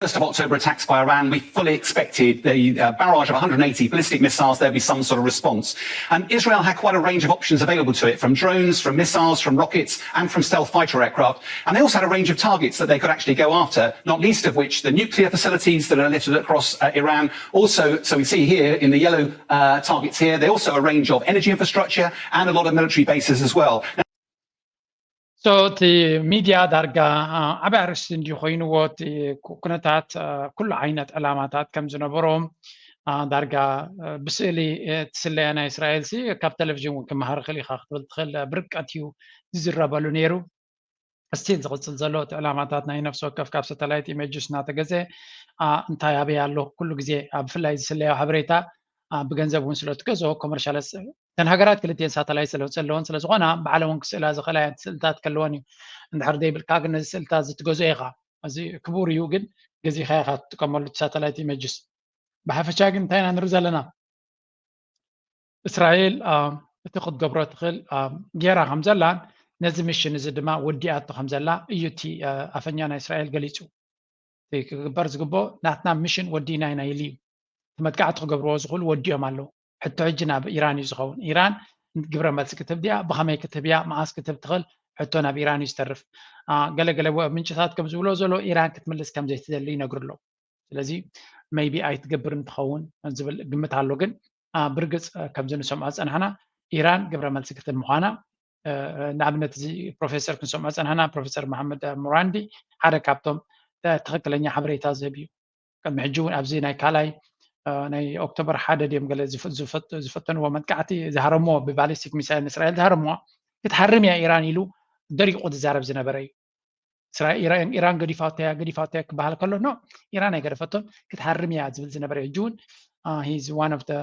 First of October attacks by Iran, we fully expected the uh, barrage of one hundred eighty ballistic missiles, there'd be some sort of response. And Israel had quite a range of options available to it, from drones, from missiles, from rockets, and from stealth fighter aircraft. And they also had a range of targets that they could actually go after, not least of which the nuclear facilities that are littered across uh, Iran. Also, so we see here in the yellow uh, targets here, they also a range of energy infrastructure and a lot of military bases as well. Now, So እቲ ሚድያ ዳርጋ ዓብዪ ኣርእስቲ እንድዩ ኮይንዎ እቲ ኩነታት ኩሉ ዓይነት ዕላማታት ከም ዝነበሮም ዳርጋ ብስእሊ እቲ ስለያ ናይ እስራኤል ሲ ካብ ቴሌቪዥን እውን ክመሃር ይኽእል ኢኻ ክትብል ትኽእል። ብርቀት እዩ ዝዝረበሉ ነይሩ። እስቲል ዝቕፅል ዘሎ እቲ ዕላማታት ናይ ነፍሲ ወከፍ ካብ ሳተላይት ኢሜጅስ እናተገዘ እንታይ ኣበይ ኣሎ ኩሉ ግዜ ብፍላይ ዝስለዮ ሓበሬታ ብገንዘብ እውን ስለ ትገዝኦ ኮመርሻል እተን ሃገራት ክልቲኤን ሳተላይት ስለ ዘለወን ስለ ዝኾና ባዕለን እውን ክስእላ ዝኽእላ እየን ስእልታት ከለወን እዩ። እንድሕር ዘይብልካ ግን ነዚ ስእልታት እዚ ትገዝኦ ኢኻ። እዚ ክቡር እዩ ግን ገዚእካ ኢኻ ትጥቀመሉ እቲ ሳተላይት ኢሜጅስ። ብሓፈሻ ግን እንታይ ኢና ንርኢ ዘለና? እስራኤል እቲ ክትገብሮ ትኽእል ጌራ ከም ዘላን ነዚ ሚሽን እዚ ድማ ወዲኣቶ ከም ዘላ እዩ እቲ ኣፈኛ ናይ እስራኤል ገሊፁ። ክግበር ዝግብኦ ናትና ሚሽን ወዲእና ኢና ኢሉ እዩ። እቲ መጥቃዕቲ ክገብርዎ ዝኽእሉ ወዲኦም ኣለዉ። ሕቶ ሕጂ ናብ ኢራን እዩ ዝኸውን። ኢራን ግብረ መልሲ ክትህብ ድያ? ብኸመይ ክትህብ እያ? መዓስ ክትህብ ትኽእል? ሕቶ ናብ ኢራን እዩ ዝተርፍ። ገለገለ ምንጭታት ከም ዝብሎ ዘሎ ኢራን ክትምልስ ከም ዘይትደሊ ይነግሩ ኣለዉ። ስለዚ maybe ኣይትገብርን ትኸውን ዝብል ግምት ኣሎ። ግን ብርግፅ ከምዚ ንሰምዖ ዝፀናሕና ኢራን ግብረ መልሲ ክትህብ ምዃና ንኣብነት እዚ ፕሮፌሰር ክንሰምዖ ዝፀናሕና ፕሮፌሰር መሓመድ ሙራንዲ ሓደ ካብቶም ትኽክለኛ ሓበሬታ ዝህብ እዩ። ቅድሚ ሕጂ እውን ኣብዚ ናይ ካልኣይ ናይ ኦክቶበር ሓደ ድዮም ገለ ዝፈተንዎ መጥቃዕቲ ዝሃረምዎ ብባሊስቲክ ሚሳይል ንእስራኤል ዝሃረምዎ ክትሃርም እያ ኢራን ኢሉ ደሪቑ ዝዛረብ ዝነበረ እዩ። ኢራን ገዲፋቶያ ገዲፋቶያ ክበሃል ከሎ ኖ፣ ኢራን ኣይገደፈቶን፣ ክትሃርም እያ ዝብል ዝነበረ እዩ። ሕጂ እውን he's one of the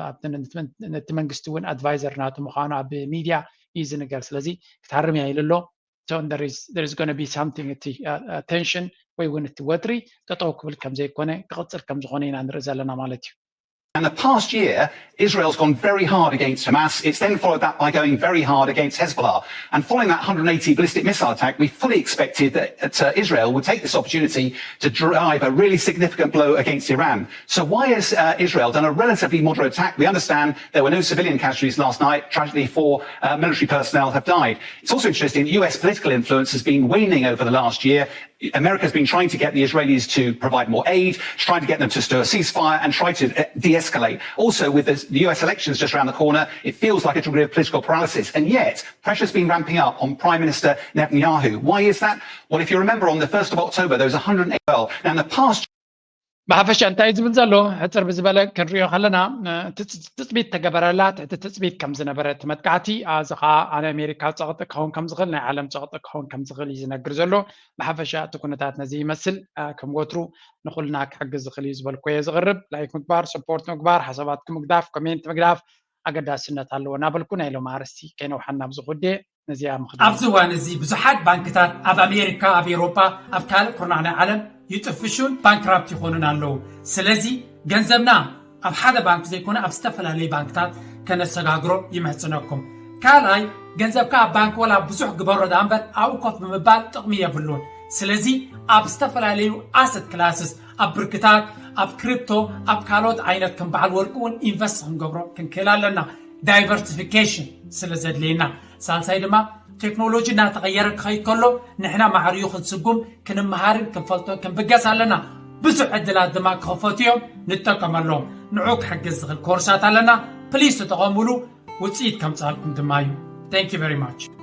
ነቲ መንግስቲ እውን ኣድቫይዘር ናቱ ምዃኑ ኣብ ሚድያ እዩ ዝንገር። ስለዚ ክትሃርም እያ ኢሉ ኣሎ። So there is going to be something እቲ ቴንሽን ወይ እውን እቲ ወጥሪ ጠጠው ክብል ከም ዘይኮነ ክቕፅል ከም ዝኾነ ኢና ንርኢ ዘለና ማለት እዩ። And the past year, Israel's gone very hard against Hamas. It's then followed that by going very hard against Hezbollah. And following that one hundred eighty ballistic missile attack, we fully expected that uh, Israel would take this opportunity to drive a really significant blow against Iran. So why has uh, Israel done a relatively moderate attack? We understand there were no civilian casualties last night, tragically four uh, military personnel have died. It's also interesting that U S political influence has been waning over the last year. America's been trying to get the Israelis to provide more aid, trying to get them to do a ceasefire and try to uh, de-escalate. Also, with the U S elections just around the corner, it feels like a degree of political paralysis. And yet, pressure's been ramping up on Prime Minister Netanyahu. Why is that? Well, if you remember, on the first of October, there was one hundred eight. Well, now in the past ብሓፈሻ እንታይ ዝብል ዘሎ ሕፅር ብዝበለ ክንሪኦ ከለና ትፅቢት ተገበረላ። ትሕቲ ትፅቢት ከም ዝነበረ እቲ መጥቃዕቲ፣ እዚ ከዓ ኣሜሪካ ፀቕጢ ክኸውን ከም ዝኽእል፣ ናይ ዓለም ፀቕጢ ክኸውን ከም ዝኽእል እዩ ዝነግር ዘሎ። ብሓፈሻ እቲ ኩነታት ነዚ ይመስል። ከም ወትሩ ንኹልና ክሕግዝ ዝኽእል እዩ ዝበልኩ እየ ዝቕርብ። ላይክ ምግባር፣ ሰፖርት ምግባር፣ ሓሳባትኩም ምግዳፍ፣ ኮሜንት ምግዳፍ ኣገዳስነት ኣለዎ እናበልኩ ናይ ሎም ኣርስቲ ከይነውሓና ኣብዚ ኩዴ ነዚኣ ምኽድ ኣብዚ እዋን እዚ ብዙሓት ባንክታት ኣብ ኣሜሪካ፣ ኣብ ኤውሮጳ፣ ኣብ ካልእ ኩርናዕ ናይ ዓለም ይጥፍሹን ባንክራፕት ይኾኑን ኣለዉ። ስለዚ ገንዘብና ኣብ ሓደ ባንክ ዘይኮነ ኣብ ዝተፈላለዩ ባንክታት ከነሰጋግሮ ይምሕጽነኩም። ካልኣይ ገንዘብካ ኣብ ባንክ ወላ ብዙሕ ግበሮ ደኣ እምበር ኣብኡ ኮፍ ብምባል ጥቕሚ የብሉን። ስለዚ ኣብ ዝተፈላለዩ ኣሰት ክላስስ ኣብ ብርክታት፣ ኣብ ክሪፕቶ፣ ኣብ ካልኦት ዓይነት ከም በዓል ወርቂ እውን ኢንቨስት ክንገብሮ ክንክእል ኣለና። ዳይቨርሲፊኬሽን ስለ ዘድልየና። ሳልሳይ ድማ ቴክኖሎጂ እናተቐየረ ክኸይድ ከሎ ንሕና ማዕርዩ ክንስጉም ክንመሃርን ክንፈልጦ ክንብገስ ኣለና። ብዙሕ ዕድላት ድማ ክኸፈቱ እዮም፣ ንጠቀመሎም። ንዑ ክሕግዝ ዝኽእል ኮርሳት ኣለና። ፕሊስ ተጠቐሙሉ፣ ውፅኢት ከምፅኣልኩም ድማ እዩ። Thank you very much።